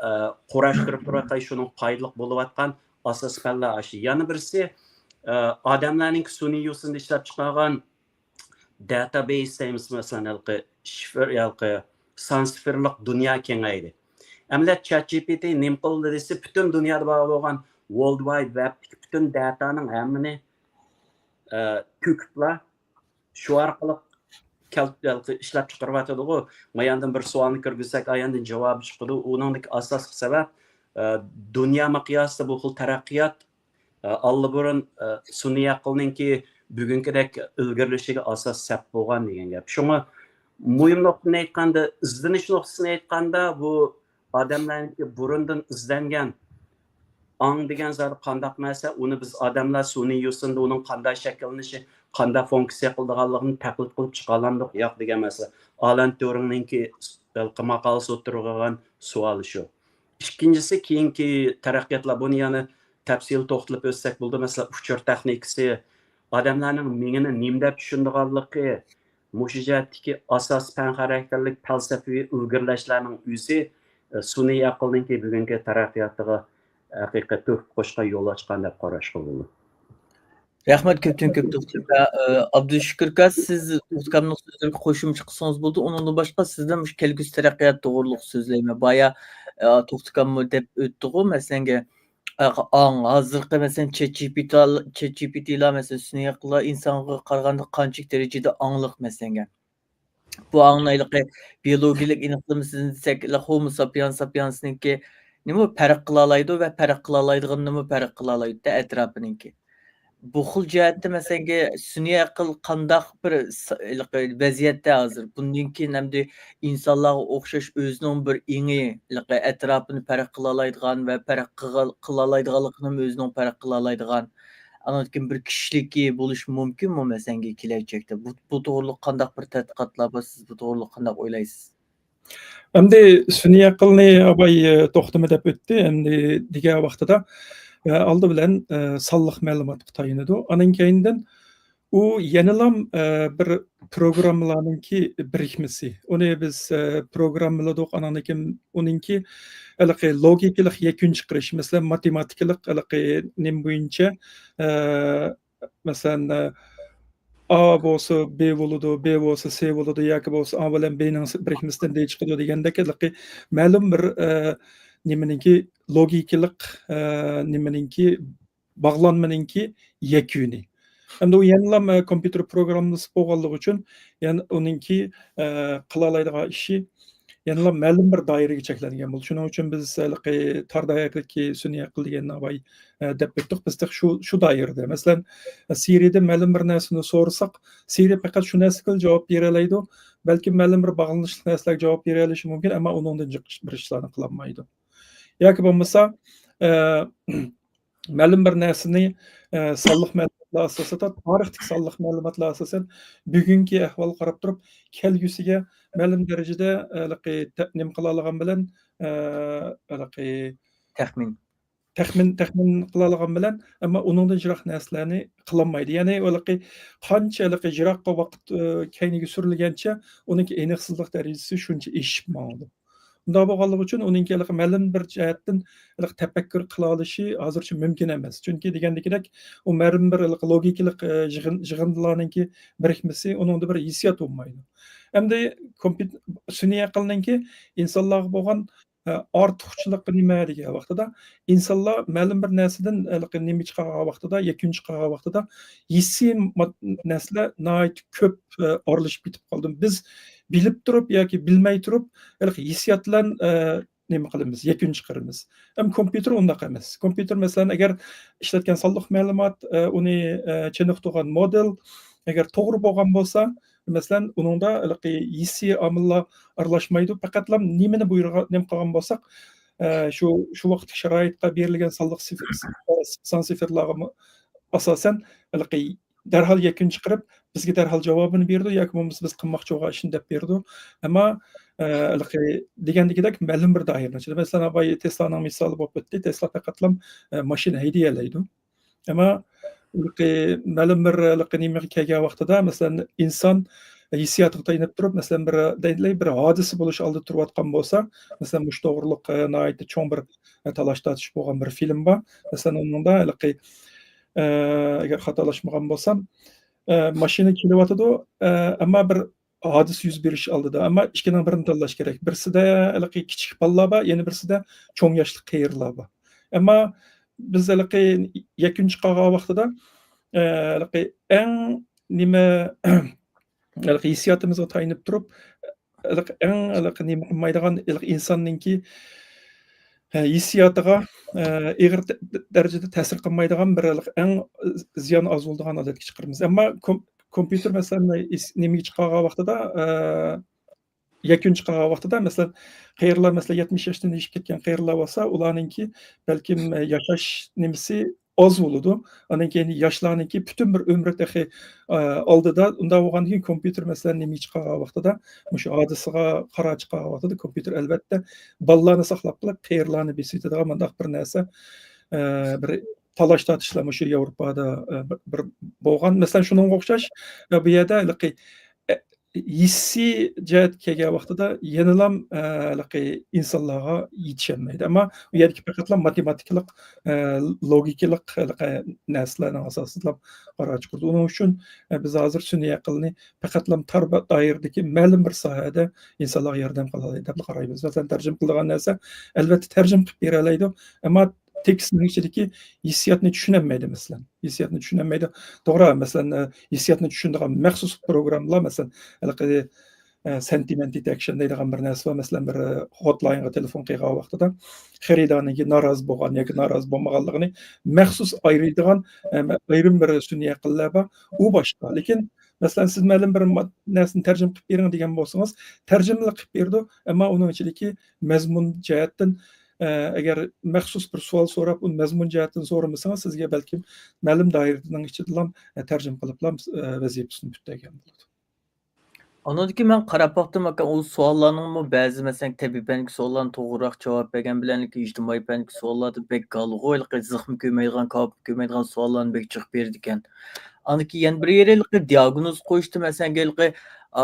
ئە، قۇراشتۇرۇپ تۇرۇۋاتقان، شۇنىڭ پايدىلىق بولۇۋاتقان ئاساسىي پەنلەر ئاشۇ. يەنە بىرسى، ئە، ئادەملەرنىڭكى سۈنئىي يوسۇندا ئىشلەپ چىقارغان داتابەيس دەيمىز، مەسىلەن، ھېلىقى شىفىر، ھېلىقى سان سىفىرلىق دۇنيا كېڭەيدى. ئەمدى چات جي پى تى نېمە قىلدى دېسە، پۈتۈن دۇنيادا بار بولغان ۋورلد ۋايد ۋەبتىكى پۈتۈن داتانىڭ ھەممىنى، ئە، تۆكۈپلا، شۇ ئارقىلىق كەل-، ھېلىقى ئىشلەپ چىقىرىۋاتىدىغۇ. ماياندىن بىر سوئالنى كىرگۈزسەك، ئاياندىن جاۋابى چىقىدۇ. ئۇنىڭدىكى ئاساسلىق سەۋەب، ئە، دۇنيا مىقياسىدا بۇ خىل تەرەققىيات، ئە، ئاللىبۇرۇن، ئە، سۈنئىي ئەقىلنىڭكى بۈگۈنكىدەك ئىلگىرىلىشىگە ئاساس سەپ بولغان دېگەن گەپ. شۇڭا مۇھىم نۇقتىنى ئېيتقاندا، ئىزدىنىش نۇقتىسىنى ئېيتقاندا، بۇ ئادەملەرنىڭكى بۇرۇندىن ئىزدەنگەن ئاڭ دېگەن زادى قانداق نەرسە، ئۇنى بىز ئادەملەر سۈنئىي يوسۇندا ئۇنىڭ قانداق شەكىللىنىشى، قانداق فۇنكسىيە قىلىدىغانلىقىنى تەقلىد قىلىپ چىقالامدۇق، ياق دېگەن مەسىلە. ئالان تيۇرىڭنىڭكى ھېلىقى ماقالىسى ئوتتۇرىغا قويغان سوئالى شۇ. ئىككىنچىسى، كېيىنكى تەرەققىياتلار، بۇنى يەنە تەپسىلىي توختىلىپ ئۆتسەك بولىدۇ. مەسىلەن، ئۇچۇر تېخنىكىسى، ئادەملەرنىڭ مېڭىنى نېمە دەپ چۈشىنىدىغانلىقى، مۇشۇ جەھەتتىكى ئاساسىي پەن خاراكتېرلىك پەلسەپىۋى ئىلگىرىلەشلەرنىڭ ئۆزى، ئە، سۈنئىي ئەقىلنىڭكى بۈگۈنكى تەرەققىياتىغا ھەقىقىي تۆھپە قوشقان، يول ئاچقان دەپ قاراشقا بولىدۇ. رەھمەت، كۆپتىن كۆپ توختىكا. ئە، ئابدۇشۈكۈر ئاكا، سىز توختىكامنىڭ سۆزلىرىگە قوشۇمچە قىلسىڭىز بولىدۇ. ئۇنىڭدىن باشقا سىزدىن مۇشۇ كەلگۈسى تەرەققىيات توغرۇلۇق سۆزلەيمەن. بايا، ئە، توختىكاممۇ دەپ ئۆتتىغۇ، مەسىلەنگە، ئاڭ، ھازىرقى، مەسىلەن، چات جى پى تى، چات جى پى تىلار، مەسىلەن، سۈنئىي ئەقىللار ئىنسانغا قارىغاندا قانچىلىك دەرىجىدە ئاڭلىق، مەسىلەنگە. بۇ ئاڭنى ھېلىقى بىيولوگىيەلىك ئېنىقلىمىسىنى دېسەك، ھېلىقى ھومو ساپىيانس ساپىيانسنىڭكى نېمە پەرق قىلالايدۇ ۋە پەرق قىلالايدىغىنىنىمۇ پەرق قىلالايدۇ-دە ئەتراپىنىڭكى. بۇ خىل جەھەتتە، مەسىلەنگە، سۈنئىي ئەقىل قانداق بىر س-، ھېلىقى ۋەزىيەتتە ھازىر؟ بۇندىن كېيىن ئەمدى ئىنسانلارغا ئوخشاش ئۆزىنىڭ بىر ئېڭى، ھېلىقى ئەتراپىنى پەرق قىلالايدىغان ۋە پەرق قىلغان-، قىلالايدىغانلىقىنىمۇ ئۆزىنىڭ پەرق قىلالايدىغان، ئاندىن كېيىن بىر كىشىلىكى بولۇشى مۇمكىنمۇ، مەسىلەنگە، كېلەچەكتە؟ بۇ، بۇ توغرۇلۇق قانداق بىر تەتقىقاتلار بار؟ سىز بۇ توغرۇلۇق قانداق ئويلايسىز؟ ئەمدى سۈنئىي ئەقىلنى ئاباي، ئە، توختىمۇ دەپ ئۆتتى. ئەمدى دېگەن ۋاقتىدا، ئە، ئالدى بىلەن، ئە، سانلىق مەلۇماتقا تايىنىدۇ. ئانىڭ كەينىدىن ئۇ يەنىلام، ئە، بىر پروگراممىلارنىڭكى بىرىكمىسى. ئۇنى بىز، ئە، پروگراممىلىدۇق. ئانىڭدىن كېيىن ئۇنىڭكى ھېلىقى لوگىكىلىق يەكۈن چىقىرىش، مەسىلەن، ماتېماتىكىلىق ھېلىقى نېمە بويىچە، ئە، مەسىلەن، ئا بولسا بې بولىدۇ، بې بولسا سې بولىدۇ ياكى بولسا ئا بىلەن بېنىڭ بىرىكمىسىدىن دې چىقىدۇ دېگەندەك ھېلىقى مەلۇم بىر، ئە، نېمىنىڭكى لوگىكىلىق، ئە، نېمىنىڭكى باغلانمىنىڭكى يەكۈنى. ئەمدى ئۇ يەنىلا، ئە، كومپيۇتېر پروگراممىسى بولغانلىقى ئۈچۈن، يەنە ئۇنىڭكى، ئە، قىلالايدىغان ئىشى يەنىلا مەلۇم بىر دائىرىگە چەكلەنگەن بولدى. شۇنىڭ ئۈچۈن بىز ھېلىقى تار دائىرىدىكى سۈنئىي ئەقىل دېگەننى ئاۋاي، ئە، دەپ ئۆتتۇق. بىز تېخى شۇ، شۇ دائىرىدە. مەسىلەن، سىرىدىن مەلۇم بىر نەرسىنى سورىساق، سىرى پەقەت شۇ نەرسىگىلا جاۋاب بېرەلەيدۇ. بەلكىم مەلۇم بىر باغلىنىشلىق نەرسىلەرگە جاۋاب بېرەلىشى مۇمكىن، ئەمما ئۇنىڭدىن جىق بىر ئىشلارنى قىلالمايدۇ. ياكى بولمىسا، ئە، مەلۇم بىر نەرسىنى، ئە، سانلىق مەلۇماتلار ئاساسىدا، تارىختىكى سانلىق مەلۇماتلار ئاساسەن بۈگۈنكى ئەھۋالغا قاراپ تۇرۇپ، كەلگۈسىگە مەلۇم دەرىجىدە، ھېلىقى تە-، نېمە قىلالىغان بىلەن، ئە، ھېلىقى تەخمىن. تەخمىن، تەخمىن قىلالىغان بىلەن، ئەمما ئۇنىڭدىن يىراق نەرسىلەرنى قىلالمايدۇ. يەنى ھېلىقى قانچە ھېلىقى يىراققا ۋاقىت، ئە، كەينىگە سۈرۈلگەنچە ئۇنىڭكى ئېنىقسىزلىق دەرىجىسى شۇنچە ئېشىپ ماڭىدۇ. ئۇنداق بولغانلىقى ئۈچۈن ئۇنىڭكى ھېلىقى مەلۇم بىر جەھەتتىن ھېلىقى تەپەككۇر قىلالىشى ھازىرچە مۇمكىن ئەمەس. چۈنكى دېگەندىكىدەك، ئۇ مەلۇم بىر ھېلىقى لوگىكىلىق، ئە، يىغىن-، يىغىندىلارنىڭكى بىرىكمىسى، ئۇنىڭدا بىر ھېسسىيات بولمايدۇ. ئەمدى كومپيۇت-، سۈنئىي ئەقىلنىڭكى ئىنسانلارغا بولغان، ئە، ئارتۇقچىلىقى نېمە دېگەن ۋاقتىدا، ئىنسانلار مەلۇم بىر نەرسىدىن، ھېلىقى نېمە چىقارغان ۋاقتىدا، يەكۈن چىقارغان ۋاقتىدا ھېسسىي مات-، نەرسىلەر ناھايىتى كۆپ، ئە، ئارىلىشىپ كېتىپ قالدى. بىز بىلىپ تۇرۇپ ياكى بىلمەي تۇرۇپ، ھېلىقى ھېسسىيات بىلەن، ئە، نېمە قىلىمىز، يەكۈن چىقىرىمىز. ئەمما كومپيۇتېر ئۇنداق ئەمەس. كومپيۇتېر، مەسىلەن، ئەگەر ئىشلەتكەن سانلىق مەلۇمات، ئە، ئۇنى، ئە، چېنىقتۇرغان مودېل ئەگەر توغرا بولغان بولسا، مەسىلەن، ئۇنىڭدا ھېلىقى ھېسسىي ئامىللار ئارىلاشمايدۇ. پەقەتلا نېمىنى بۇيرۇغان، نېمە قىلغان بولساق، ئە، شۇ، شۇ ۋاقىتتىكى شارائىتقا بېرىلگەن سانلىق سىف-، سان سىفىرلارغا ئاساسەن، ھېلىقى دەرھال يەكۈن چىقىرىپ، بىزگە دەرھال جاۋابىنى بېرىدۇ ياكى بولمىسا بىز قىلماقچى بولغان ئىشنى دەپ بېرىدۇ. ئەمما، ئە، ھېلىقى دېگەندىكىدەك مەلۇم بىر دائىرىنىڭ ئىچىدە. مەسىلەن، بايا تېسلانىڭ مىسالى بولۇپ ئۆتتى. تېسلا پەقەتلا، ئە، ماشىنا ھەيدىيەلەيدۇ. ئەمما ھېلىقى مەلۇم بىر ھېلىقى نېمىگە كەلگەن ۋاقتىدا، مەسىلەن، ئىنسان ھېسسىياتىغا تايىنىپ تۇرۇپ، مەسىلەن، بىر، دەيلى، بىر ھادىسە بولۇش ئالدىدا تۇرۇۋاتقان بولسا، مەسىلەن، مۇشۇ توغرۇلۇق، ئە، ناھايىتى چوڭ بىر، ئە، تالاش-تارتىش بولغان بىر فىلىم بار. مەسىلەن، ئۇنىڭدا ھېلىقى، ئە، ئەگەر خاتالاشمىغان بولسام، ئە، ماشىنا كېلىۋاتىدۇ، ئە، ئەمما بىر ھادىسە يۈز بېرىش ئالدىدا، ئەمما ئىككىنىڭ بىرىنى تاللاش كېرەك. بىرسىدە ھېلىقى كىچىك بالىلار بار، يەنە بىرسىدە چوڭ ياشلىق قېرىلار بار. ئەمما بىز ھېلىقى يەكۈن چىقارغان ۋاقتىدا، ئە، ھېلىقى ئەڭ نېمە، ھېلىقى ھېسسىياتىمىزغا تايىنىپ تۇرۇپ، ھېلىقى ئەڭ ھېلىقى نېمە قىلمايدىغان، ھېلىقى ئىنساننىڭكى، ئە، ھېسسىياتىغا، ئە، ئېغىر دە-، دەرىجىدە تەسىر قىلمايدىغان بىر ھېلىقى ئەڭ زىيان ئاز بولىدىغان ھالەتكە چىقىرىمىز. ئەمما كوم-، كومپيۇتېر، مەسىلەن، ئىس-، نېمىگە چىقارغان ۋاقتىدا، ئە، يەكۈن چىقارغان ۋاقتىدا، مەسىلەن، قېرىلار، مەسىلەن، يەتمىش ياشتىن ئېشىپ كەتكەن قېرىلار بولسا، ئۇلارنىڭكى بەلكىم، ئە، ياشاش نېمىسى ئاز بولىدۇ. ئاندىن كېيىن ياشلارنىڭكى پۈتۈن بىر ئۆمرى تېخى، ئە، ئالدىدا. ئۇنداق بولغاندىن كېيىن كومپيۇتېر، مەسىلەن، نېمە چىقارغان ۋاقتىدا، مۇشۇ ھادىسىغا قارار چىقارغان ۋاقتىدا كومپيۇتېر، ئەلۋەتتە، بالىلارنى ساقلاپ قېلىپ، قېرىلارنى بېسىۋېتىدىغان مۇنداق بىر نەرسە، ئە، بىر تالاش-تارتىشلار مۇشۇ ياۋروپادا، ئە، بىر، بىر بولغان. مەسىلەن، شۇنىڭغا ئوخشاش، ئە، بۇ يەردە ھېلىقى، ئە، ھېسسىي جەھەتكە كەلگەن ۋاقتىدا يەنىلام، ئە، ھېلىقى ئىنسانلارغا يېتىشەلمەيدۇ. ئەمما ئۇ يەردىكى پەقەتلا ماتېماتىكىلىق، ئە، لوگىكىلىق ھېلىقى نەرسىلەرنىڭ ئاساسىدا قارار چىقىرىدۇ. ئۇنىڭ ئۈچۈن، ئە، بىز ھازىر سۈنئىي ئەقىلنى پەقەتلا تار بىر دائىرىدىكى مەلۇم بىر ساھەدە ئىنسانلارغا ياردەم قىلالايدۇ دەپلا قارايمىز. مەسىلەن، تەرجىمە قىلىدىغان نەرسە، ئەلۋەتتە، تەرجىمە قىلىپ بېرەلەيدۇ، ئەمما تېكىستنىڭ ئىچىدىكى ھېسسىياتنى چۈشىنەلمەيدۇ، مەسىلەن. ھېسسىياتنى چۈشىنەلمەيدۇ. توغرا، مەسىلەن، ئە، ھېسسىياتنى چۈشىنىدىغان مەخسۇس پروگراممىلار، مەسىلەن، ھېلىقى، ئە، sentiment detection دەيدىغان بىر نەرسە بار. مەسىلەن، بىر، ئە، hotline غا تېلېفون قىلغان ۋاقتىدا خېرىدارنىڭكى نارازى بولغان ياكى نارازى بولمىغانلىقىنى مەخسۇس ئايرىيدىغان، ئە، ئايرىم بىر سۈنئىي ئەقىللەر بار. ئۇ باشقا. لېكىن، مەسىلەن، سىز مەلۇم بىر ما-، نەرسىنى تەرجىمە قىلىپ بېرىڭ دېگەن بولسىڭىز، تەرجىمىلا قىلىپ بېرىدۇ، ئەمما ئۇنىڭ ئىچىدىكى مەزمۇن جەھەتتىن، ئە، ئەگەر مەخسۇس بىر سوئال سوراپ، ئۇنى مەزمۇن جەھەتتىن سورىمىسىڭىز، سىزگە بەلكىم مەلۇم دائىرىنىڭ ئىچىدىلا، ئە، تەرجىمە قىلىپلا، ئە، ۋەزىپىسىنى پۈتتۈرگەن بولىدۇ. ئاندىن كېيىن مەن قاراپ باقتىم، ئاكا، ئۇ سوئاللارنىڭمۇ بەزى، مەسىلەن، تەبىئىي پەندىكى سوئاللارنى توغرىراق جاۋاب بەرگەن بىلەن، ئىجتىمائىي پەندىكى سوئاللاردا بەك گالغۇ، ھېلىقى زىخمۇ كۆيمەيدىغان، كاۋاپمۇ كۆيمەيدىغان سوئاللارنى بەك جىق بېرىدىكەن. ئاندىن كېيىن يەنە بىر يېرى، ھېلىقى دىئاگنوز قويۇشتا، مەسىلەن، ھېلىقى، ئا،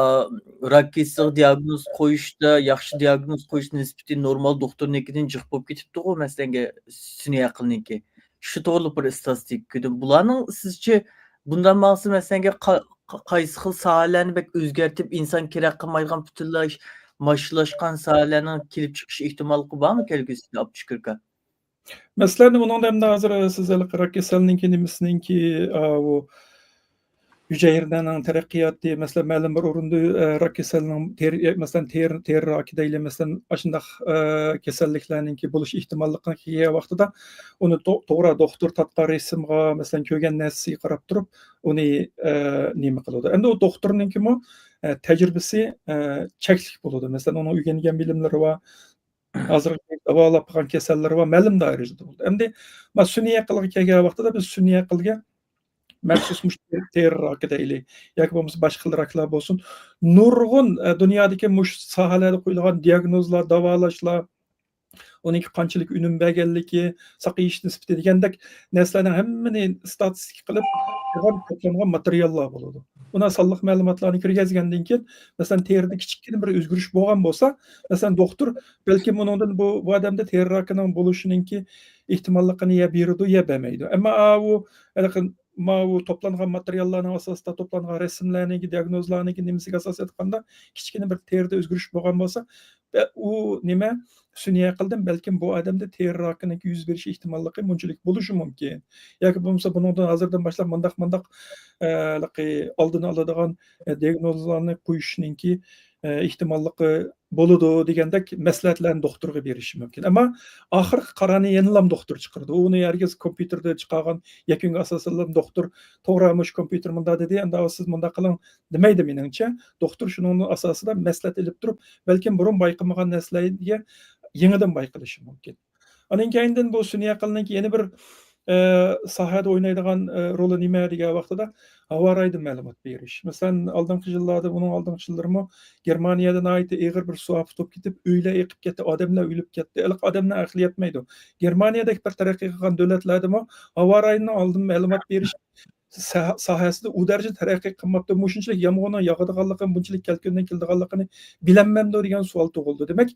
راك كېسىلىگە دىئاگنوز قويۇشتا، ياخشى دىئاگنوز قويۇش نىسبىتى نورمال دوختۇرنىڭكىدىن جىق بولۇپ كېتىپتىغۇ، مەسىلەن، سۈنئىي ئەقىلنىڭكى. شۇ توغرىلىق بىر ئىستاتىستىكا كۆردۈم. بۇلارنىڭ سىزچە بۇنداق ماڭسا، مەسىلەن، قا-، قا-، قايسى خىل ساھەلەرنى بەك ئۆزگەرتىپ، ئىنسان كېرەك قىلمايدىغان پۈتۈنلەي ماشىنىلاشقان ساھەلەرنىڭ كېلىپ چىقىش ئېھتىماللىقى بارمۇ كەلگۈسىدە، ئابدۇشۈكۈر ئاكا؟ مەسىلەن، ئۇنىڭدا ئەمدى ھازىر سىز ھېلىقى راك كېسەلنىڭكى نېمىسىنىڭكى، ئا، ئۇ ھۈجەيرىلەرنىڭ تەرەققىياتى، مەسىلەن، مەلۇم بىر ئورۇندا، ئە، راك كېسەلنىڭ تېرە، مەسىلەن، تېرە، تېرە راكى دەيلى، مەسىلەن، ئاشۇنداق، ئە، كېسەللىكلەرنىڭكى بولۇش ئېھتىماللىقىنى كەلگەن ۋاقتىدا ئۇنى تو-، توغرا دوختۇر تارتقان رەسىمغا، مەسىلەن، كۆرگەن نەرسىسىگە قاراپ تۇرۇپ، ئۇنى، ئە، نېمە قىلىدۇ. ئەمدى ئۇ دوختۇرنىڭكىمۇ، ئە، تەجرىبىسى، ئە، چەكلىك بولىدۇ. مەسىلەن، ئۇنىڭ ئۆگەنگەن بىلىملىرى بار، ھازىرغىچە داۋالاپ قالغان كېسەللىرى بار، مەلۇم دائىرىدە بولىدۇ. ئەمدى، ما، سۈنئىي ئەقىلگە كەلگەن ۋاقتىدا بىز سۈنئىي ئەقىلگە مەخسۇس مۇشۇ تېرە راكى دەيلى ياكى بولمىسا باشقا خىل راكلار بولسۇن، نۇرغۇن، ئە، دۇنيادىكى مۇشۇ ساھەلەردە قويۇلغان دىئاگنوزلار، داۋالاشلار، ئۇنىڭكى قانچىلىك ئۈنۈم بەرگەنلىكى، ساقىيىش نىسبىتى دېگەندەك نەرسىلەرنىڭ ھەممىنى ئىستاتىستىكا قىلىپ قىلغان، توپلانغان ماتېرىياللار بولىدۇ. ئۇنىڭ سانلىق مەلۇماتلارنى كىرگۈزگەندىن كېيىن، مەسىلەن، تېرىدە كىچىككىنە بىر ئۆزگىرىش بولغان بولسا، مەسىلەن، دوختۇر بەلكىم ئۇنىڭدىن بۇ، بۇ ئادەمدە تېرە راكىنىڭ بولۇشىنىڭكى ئېھتىماللىقىنى يا بېرىدۇ، يا بەرمەيدۇ. ئەمما ئاۋۇ، ھېلىقى، ماۋۇ توپلانغان ماتېرىياللارنىڭ ئاساسىدا، توپلانغان رەسىملەرنىڭكى، دىياگنوزلارنىڭكى نېمىسىگە ئاساسەن ئېيتقاندا، كىچىككىنە بىر تېرىدە ئۆزگىرىش بولغان بولسا، ئە، ئۇ نېمە، سۈنئىي ئەقىلدىن بەلكىم بۇ ئادەمدە تېرە راكىنىڭكى يۈز بېرىش ئېھتىماللىقى مۇنچىلىك بولۇشى مۇمكىن. ياكى بولمىسا بۇنىڭدىن ھازىردىن باشلاپ مۇنداق، مۇنداق، ئە، ھېلىقى ئالدىنى ئالىدىغان، ئە، دىياگنوزلارنى قويۇشنىڭكى، ئە، ئېھتىماللىقى بولىدۇ دېگەندەك مەسلىھەتلەرنى دوختۇرغا بېرىشى مۇمكىن. ئەمما ئاخىرقى قارارنى يەنىلا دوختۇر چىقىرىدۇ. ئۇنى ھەرگىز كومپيۇتېردا چىقارغان يەكۈنگە ئاساسەنلا دوختۇر توغرا مۇشۇ كومپيۇتېر مۇنداق دېدى، ئەمدى سىز مۇنداق قىلىڭ دېمەيدۇ مېنىڭچە. دوختۇر شۇنىڭ ئاساسىدا مەسلىھەت ئېلىپ تۇرۇپ، بەلكىم بۇرۇن بايقىمىغان نەرسىلەرگە يېڭىدىن بايقىلىشى مۇمكىن. ئاندىن كەينىدىن بۇ سۈنئىي ئەقىلنىڭكى يەنە بىر، ئە، ساھەدە ئوينايدىغان، ئە، رولى نېمە دېگەن ۋاقتىدا ھاۋا رايىدىن مەلۇمات بېرىش. مەسىلەن، ئالدىنقى يىللاردا، بۇنىڭ ئالدىنقى يىللىرىمۇ گېرمانىيەدە ناھايىتى ئېغىر بىر سۇ ئاپىتى بولۇپ كېتىپ، ئۆيلەر ئېقىپ كەتتى، ئادەملەر ئۆلۈپ كەتتى. ھېلىقى ئادەملەر ئەقلى يەتمەيدۇ. گېرمانىيەدەك بىر تەرەققىي قىلغان دۆلەتلەردىمۇ ھاۋا رايىنىڭ ئالدىن مەلۇمات بېرىش سا-، ساھەسىدە ئۇ دەرىجىدە تەرەققىي قىلماپتۇ. مۇشۇنچىلىك يامغۇرنىڭ ياغىدىغانلىقىنى، بۇنچىلىك كەلكۈننىڭ كېلىدىغانلىقىنى بىلەلمەمدۇ دېگەن سوئال تۇغۇلىدۇ. دېمەك،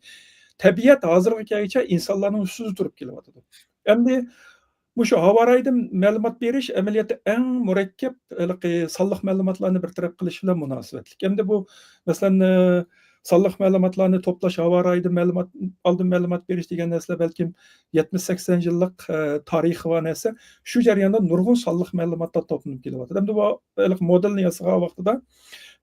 تەبىئەت ھازىرغا كەلگۈچە ئىنسانلارنىڭ ئۈستىدە تۇرۇپ كېلىۋاتىدۇ. ئەمدى مۇشۇ ھاۋا رايىدىن مەلۇمات بېرىش ئەمەلىيەتتە ئەڭ مۇرەككەپ، ھېلىقى سانلىق مەلۇماتلارنى بىر تەرەپ قىلىش بىلەن مۇناسىۋەتلىك. ئەمدى بۇ، مەسىلەن، ئە، سانلىق مەلۇماتلارنى توپلاش، ھاۋا رايىدىن مەلۇمات، ئالدىن مەلۇمات بېرىش دېگەن نەرسىلەر بەلكىم يەتمىش سەكسەن يىللىق، ئە، تارىخى بار نەرسە. شۇ جەرياندا نۇرغۇن سانلىق مەلۇماتلار توپلىنىپ كېلىۋاتىدۇ. ئەمدى بۇ ھېلىقى مودېلنى ياسىغان ۋاقتىدا،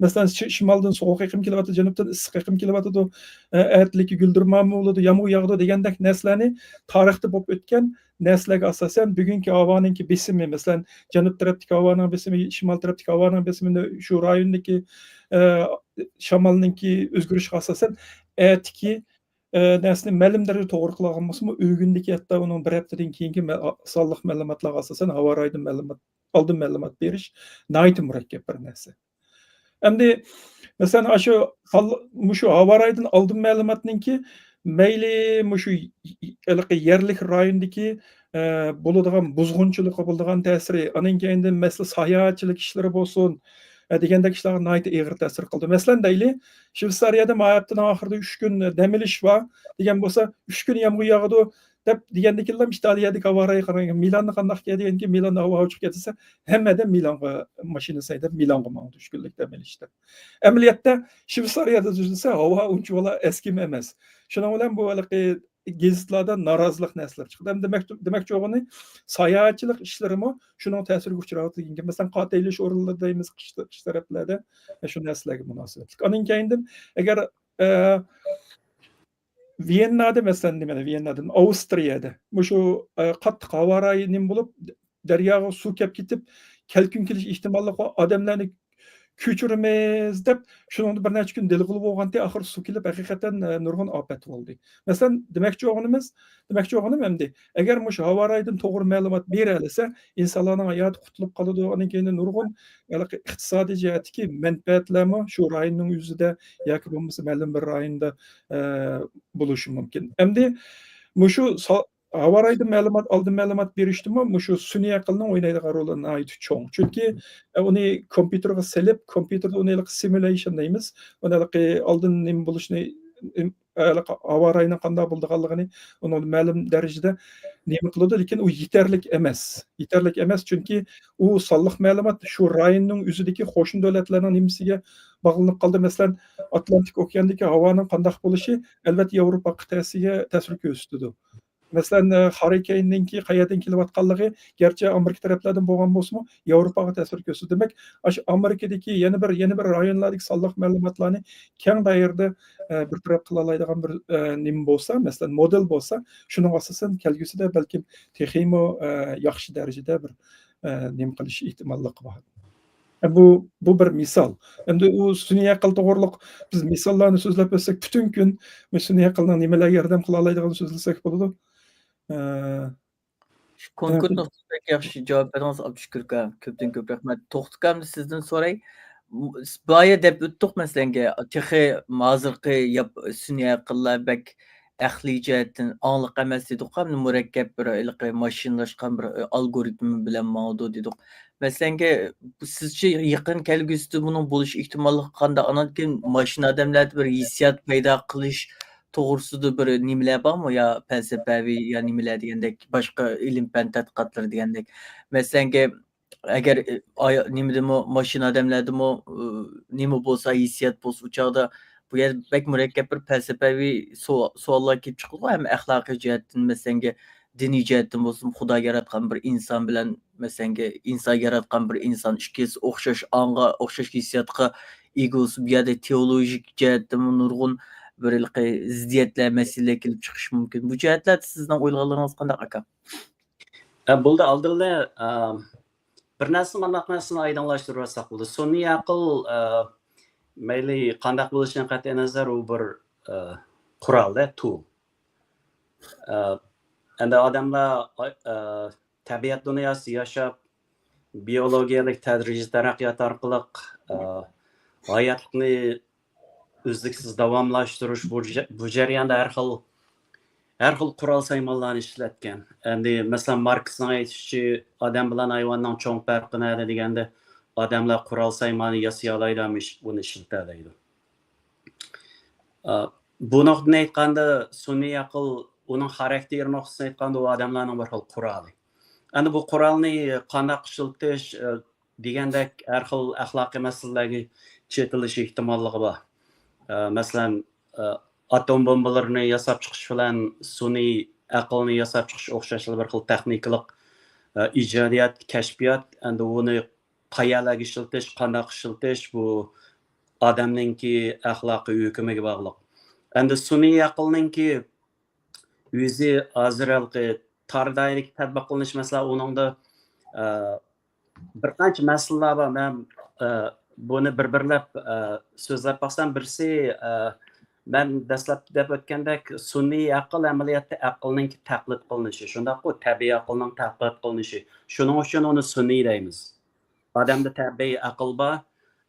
مەسىلەن، شى-، شىمالدىن سوغۇق ئېقىم كېلىۋاتىدۇ، جەنۇبتىن ئىسسىق ئېقىم كېلىۋاتىدۇ، ئە، ئەتىلىككە گۈلدۈرمامۇ بولىدۇ، يامغۇر ياغىدۇ دېگەندەك نەرسىلەرنى تارىختا بولۇپ ئۆتكەن نەرسىلەرگە ئاساسەن بۈگۈنكى ھاۋانىڭكى بېسىمى، مەسىلەن، جەنۇب تەرەپتىكى ھاۋانىڭ بېسىمى، شىمال تەرەپتىكى ھاۋانىڭ بېسىمىنى، شۇ رايوندىكى، ئە، شامالنىڭكى ئۆزگىرىشىگە ئاساسەن ئەتىكى، ئە، نەرسىنى مەلۇم دەرىجىدە توغرا قىلالىغان بولسىمۇ، ئۆگۈندىكى ھەتتا ئۇنىڭ بىر ھەپتىدىن كېيىنكى مە-، سانلىق مەلۇماتلارغا ئاساسەن ھاۋا رايىدىن مەلۇمات، ئالدىن مەلۇمات بېرىش ناھايىتى مۇرەككەپ بىر نەرسە. ئەمدى، مەسىلەن، ئاشۇ سانلىق، مۇشۇ ھاۋا رايىدىن ئالدىن مەلۇماتنىڭكى مەيلى مۇشۇ ھېلىقى يەرلىك رايوندىكى، ئە، بولىدىغان بۇزغۇنچىلىققا بولىدىغان تەسىرى، ئانىڭ كەينىدىن مەسىلەن ساياھەتچىلىك ئىشلىرى بولسۇن، ئە، دېگەندەك ئىشلارغا ناھايىتى ئېغىر تەسىر قىلىدۇ. مەسىلەن، دەيلى، شۋېتسارىيەدە ما ھەپتىنىڭ ئاخىرىدا ئۈچ كۈن دەم ئېلىش بار دېگەن بولسا، ئۈچ كۈن يامغۇر ياغىدۇ دەپ دېگەندىن كېيىنلا ئىتالىيەدىكى ھاۋا رايى قاراڭ، مىلاندا قانداق ئىكەن دېگەندىن كېيىن، مىلاندا ھاۋا ئوچۇق كەتسە، ھەممە ئادەم مىلانغا ماشىنىسى ھەيدەپ، مىلانغا ماڭىدۇ ئۈچ كۈنلۈك دەم ئېلىشتا. ئەمەلىيەتتە، شۋېتسارىيەدە تۇرسا ھاۋا ئۇنچىۋالا ئەسكىم ئەمەس. شۇنىڭ بىلەن بۇ ھېلىقى گېزىتلاردا نارازىلىق نەرسىلەر چىقتى. ھەم دېمەك، دېمەكچى بولغىنى، ساياھەتچىلىك ئىشلىرىمۇ شۇنىڭ تەسىرىگە ئۇچراۋاتىدىكەن. مەسىلەن، قاتى ئېلىش ئورۇنلىرى دەيمىز، قىش، قىش تەرەپلەردە، شۇ نەرسىلەرگە مۇناسىۋەتلىك. ئانىڭ كەينىدىن، ئەگەر، ئە، ۋىيەننادا، مەسىلەن، نېمىدە، ۋىيەننادىن ئاۋسترىيەدە مۇشۇ، ئە، قاتتىق ھاۋا رايى نېمە بولۇپ، دەرياغا سۇ كەپ كېتىپ، كەلكۈن كېلىش ئېھتىماللىقى بار، ئادەملەرنى كۆچۈرىمىز دەپ، شۇنىڭدا بىر نەچچە كۈن دېلىغۇلى بولغانتى، ئاخىرى سۇ كېلىپ، ھەقىقەتەن، ئە، نۇرغۇن ئاپەت بولدى. مەسىلەن، دېمەكچى بولغىنىمىز، دېمەكچى بولغىنىم ئەمدى، ئەگەر مۇشۇ ھاۋا رايىدىن توغرا مەلۇمات بېرەلىسە، ئىنسانلارنىڭ ھاياتى قۇتۇلۇپ قالىدۇ، ئاندىن كېيىن نۇرغۇن ھېلىقى ئىقتىسادىي جەھەتتىكى مەنپەئەتلەرمۇ شۇ رايوننىڭ ئۆزىدە ياكى بولمىسا مەلۇم بىر رايوندا، ئە، بولۇشى مۇمكىن. ئەمدى مۇشۇ سا-، ھاۋا رايىدىن مەلۇمات، ئالدىن مەلۇمات بېرىشتىمۇ مۇشۇ سۈنئىي ئەقىلنىڭ ئوينايدىغان رولى ناھايىتى چوڭ. چۈنكى، ئە، ئۇنى كومپيۇتېرغا سېلىپ، كومپيۇتېردا ئۇنى ھېلىقى سىمۇلەيشن دەيمىز، ئۇنى ھېلىقى ئالدىن نېمە بولۇشىنى، ئىم-، ھېلىقى ھاۋا رايىنىڭ قانداق بولىدىغانلىقىنى ئۇنى مەلۇم دەرىجىدە نېمە قىلىدۇ، لېكىن ئۇ يېتەرلىك ئەمەس. يېتەرلىك ئەمەس، چۈنكى ئۇ سانلىق مەلۇمات شۇ رايوننىڭ ئۆزىدىكى قوشنا دۆلەتلەرنىڭ نېمىسىگە باغلىنىپ قالدى. مەسىلەن، ئاتلانتىك ئوكياندىكى ھاۋانىڭ قانداق بولۇشى، ئەلۋەتتە، ياۋروپا قىتئەسىگە تەسىر كۆرسىتىدۇ. مەسىلەن، ئە، خارىكەينىڭكى قەيەردىن كېلىۋاتقانلىقى گەرچە ئامېرىكا تەرەپلەردىن بولغان بولسىمۇ، ياۋروپاغا تەسىر كۆرسىتىدۇ. دېمەك، ئاشۇ ئامېرىكىدىكى يەنە بىر، يەنە بىر رايونلاردىكى سانلىق مەلۇماتلارنى كەڭ دائىرىدە، ئە، بىر تەرەپ قىلالايدىغان بىر، ئە، نېمە بولسا، مەسىلەن، مودېل بولسا، شۇنىڭغا ئاساسەن كەلگۈسىدە بەلكىم تېخىمۇ، ئە، ياخشى دەرىجىدە بىر، ئە، نېمە قىلىش ئېھتىماللىقى بار. بۇ، بۇ بىر مىسال. ئەمدى ئۇ سۈنئىي ئەقىل توغرۇلۇق بىز مىساللارنى سۆزلەپ ئۆتسەك، پۈتۈن كۈن بۇ سۈنئىي ئەقىلنىڭ نېمىلەرگە ياردەم قىلالايدىغىنىنى سۆزلىسەك بولىدۇ. ئە، چۈنكى كونكرېت نۇقتىغا بەك ياخشى جاۋاب بەردىڭىز، ئابدۇشۈكۈر ئاكا. كۆپتىن كۆپ رەھمەت. توختى ئاكا، ئەمدى سىزدىن سوراي. م-، بايا دەپ ئۆتتۇق، مەسىلەن، تېخى ھازىرقى ياپ-، سۈنئىي ئەقىللار بەك ئەقلىي جەھەتتىن ئاڭلىق ئەمەس دېدۇققۇ، مۇرەككەپ بىر ھېلىقى ماشىنىلاشقان بىر ئالگورىتم بىلەن ماڭىدۇ دېدۇق. مەسىلەنگە، سىزچە يېقىن كەلگۈسىدە بۇنىڭ بولۇش ئېھتىماللىقى قانداق؟ ئانان كېيىن ماشىنا ئادەملەردە بىر ھېسسىيات پەيدا قىلىش توغرىسىدا بىر نېمىلەر بارمۇ؟ يا پەلسەپەۋى، يا نېمىلەر دېگەندەك، باشقا ئىلىم-پەن تەتقىقاتلىرى دېگەندەك. مەسىلەنگە، ئەگەر، ئاي-، نېمىدىمۇ، ماشىنا ئادەملەردىمۇ، ئۇ، نېمە بولسا، ھېسسىيات بولسا، ئۇ چاغدا بۇ يەر بەك مۇرەككەپ بىر پەلسەپەۋى سو-، سوئاللار كېلىپ چىقىدۇ، ھەم ئەخلاقىي جەھەتتىن، مەسىلەنگە، دىنىي جەھەتتىن بولسۇن، خۇدا ياراتقان بىر ئىنسان بىلەن، مەسىلەنگە، ئىنسان ياراتقان بىر ئىنسان ئىككىلىسى ئوخشاش ئاڭغا، ئوخشاش ھېسسىياتقا ئىگە بولسا، بۇ يەردە تېئولوگىك جەھەتتىمۇ نۇرغۇن بىر ھېلىقى زىددىيەتلەر، مەسىلىلەر كېلىپ چىقىشى مۇمكىن. بۇ جەھەتلەردە سىزنىڭ ئويلىغانلىرىڭىز قانداق، ئاكا؟ ئە، بولدى، ئالدىللا، ئە، بىر نەرسە، مانداق نەرسىنى ئايدىڭلاشتۇرۇۋەتسەك بولىدۇ. سۈنئىي ئەقىل، ئە، مەيلى قانداق بولۇشىدىن قەتئىينەزەر، ئۇ بىر، ئە، قورال-دە، تۇل. ئە، ئەمدى ئادەملەر، ئە، تەبىئەت دۇنياسىدا ياشاپ، بىيولوگىيەلىك تەدرىجىي تەرەققىيات ئارقىلىق، ئە، ھاياتلىقنى ئۈزلۈكسىز داۋاملاشتۇرۇش، بۇ جە-، بۇ جەرياندا ھەر خىل، ھەر خىل قورال سايمانلارنى ئىشلەتكەن. ئەمدى، مەسىلەن، ماركسنىڭ ئېيتىشىچە، «ئادەم بىلەن ھايۋاننىڭ چوڭ پەرقى نەدە؟» دېگەندە، ئادەملەر قورال سايمانى ياسىيالايدۇ، ئەمما ئىش-، بۇنى ئىشلىتەلەيدۇ. ئا، بۇ نۇقتىدىن ئېيتقاندا، سۈنئىي ئەقىل، ئۇنىڭ خاراكتېرى نۇقتىسىدىن ئېيتقاندا، ئۇ ئادەملەرنىڭ بىر خىل قورالى. ئەمدى بۇ قورالنى قانداق ئىشلىتىش، ئە، دېگەندەك ھەر خىل ئەخلاقىي مەسىلىلەرگە چېتىلىش ئېھتىماللىقى بار. ئە، مەسىلەن، ئە، ئاتوم بومبىلىرىنى ياساپ چىقىش بىلەن سۈنئىي ئەقىلنى ياساپ چىقىش ئوخشاشلا بىر خىل تېخنىكىلىق، ئە، ئىجادىيەت، كەشپىيات. ئەمدى ئۇنى قەيەرلەرگە ئىشلىتىش، قانداق ئىشلىتىش، بۇ ئادەمنىڭكى ئەخلاقىي ھۆكۈمىگە باغلىق. ئەمدى سۈنئىي ئەقىلنىڭكى ئۆزى ھازىر ھېلىقى تار دائىرىدىكى تەتبىق قىلىنىش مەسىلە، ئۇنىڭدا، ئە، بىر قانچە مەسىلىلەر بار. مەن، ئە، بۇنى بىر-بىرلەپ، ئە، سۆزلەپ باقسام، بىرسى، ئە، مەن دەسلەپ دەپ ئۆتكەندەك، سۈنئىي ئەقىل ئەمەلىيەتتە ئەقىلنىڭكى تەقلىد قىلىنىشى، شۇنداققۇ، تەبىئىي ئەقىلنىڭ تەقلىد قىلىنىشى. شۇنىڭ ئۈچۈن ئۇنى سۈنئىي دەيمىز. ئادەمدە تەبىئىي ئەقىل بار،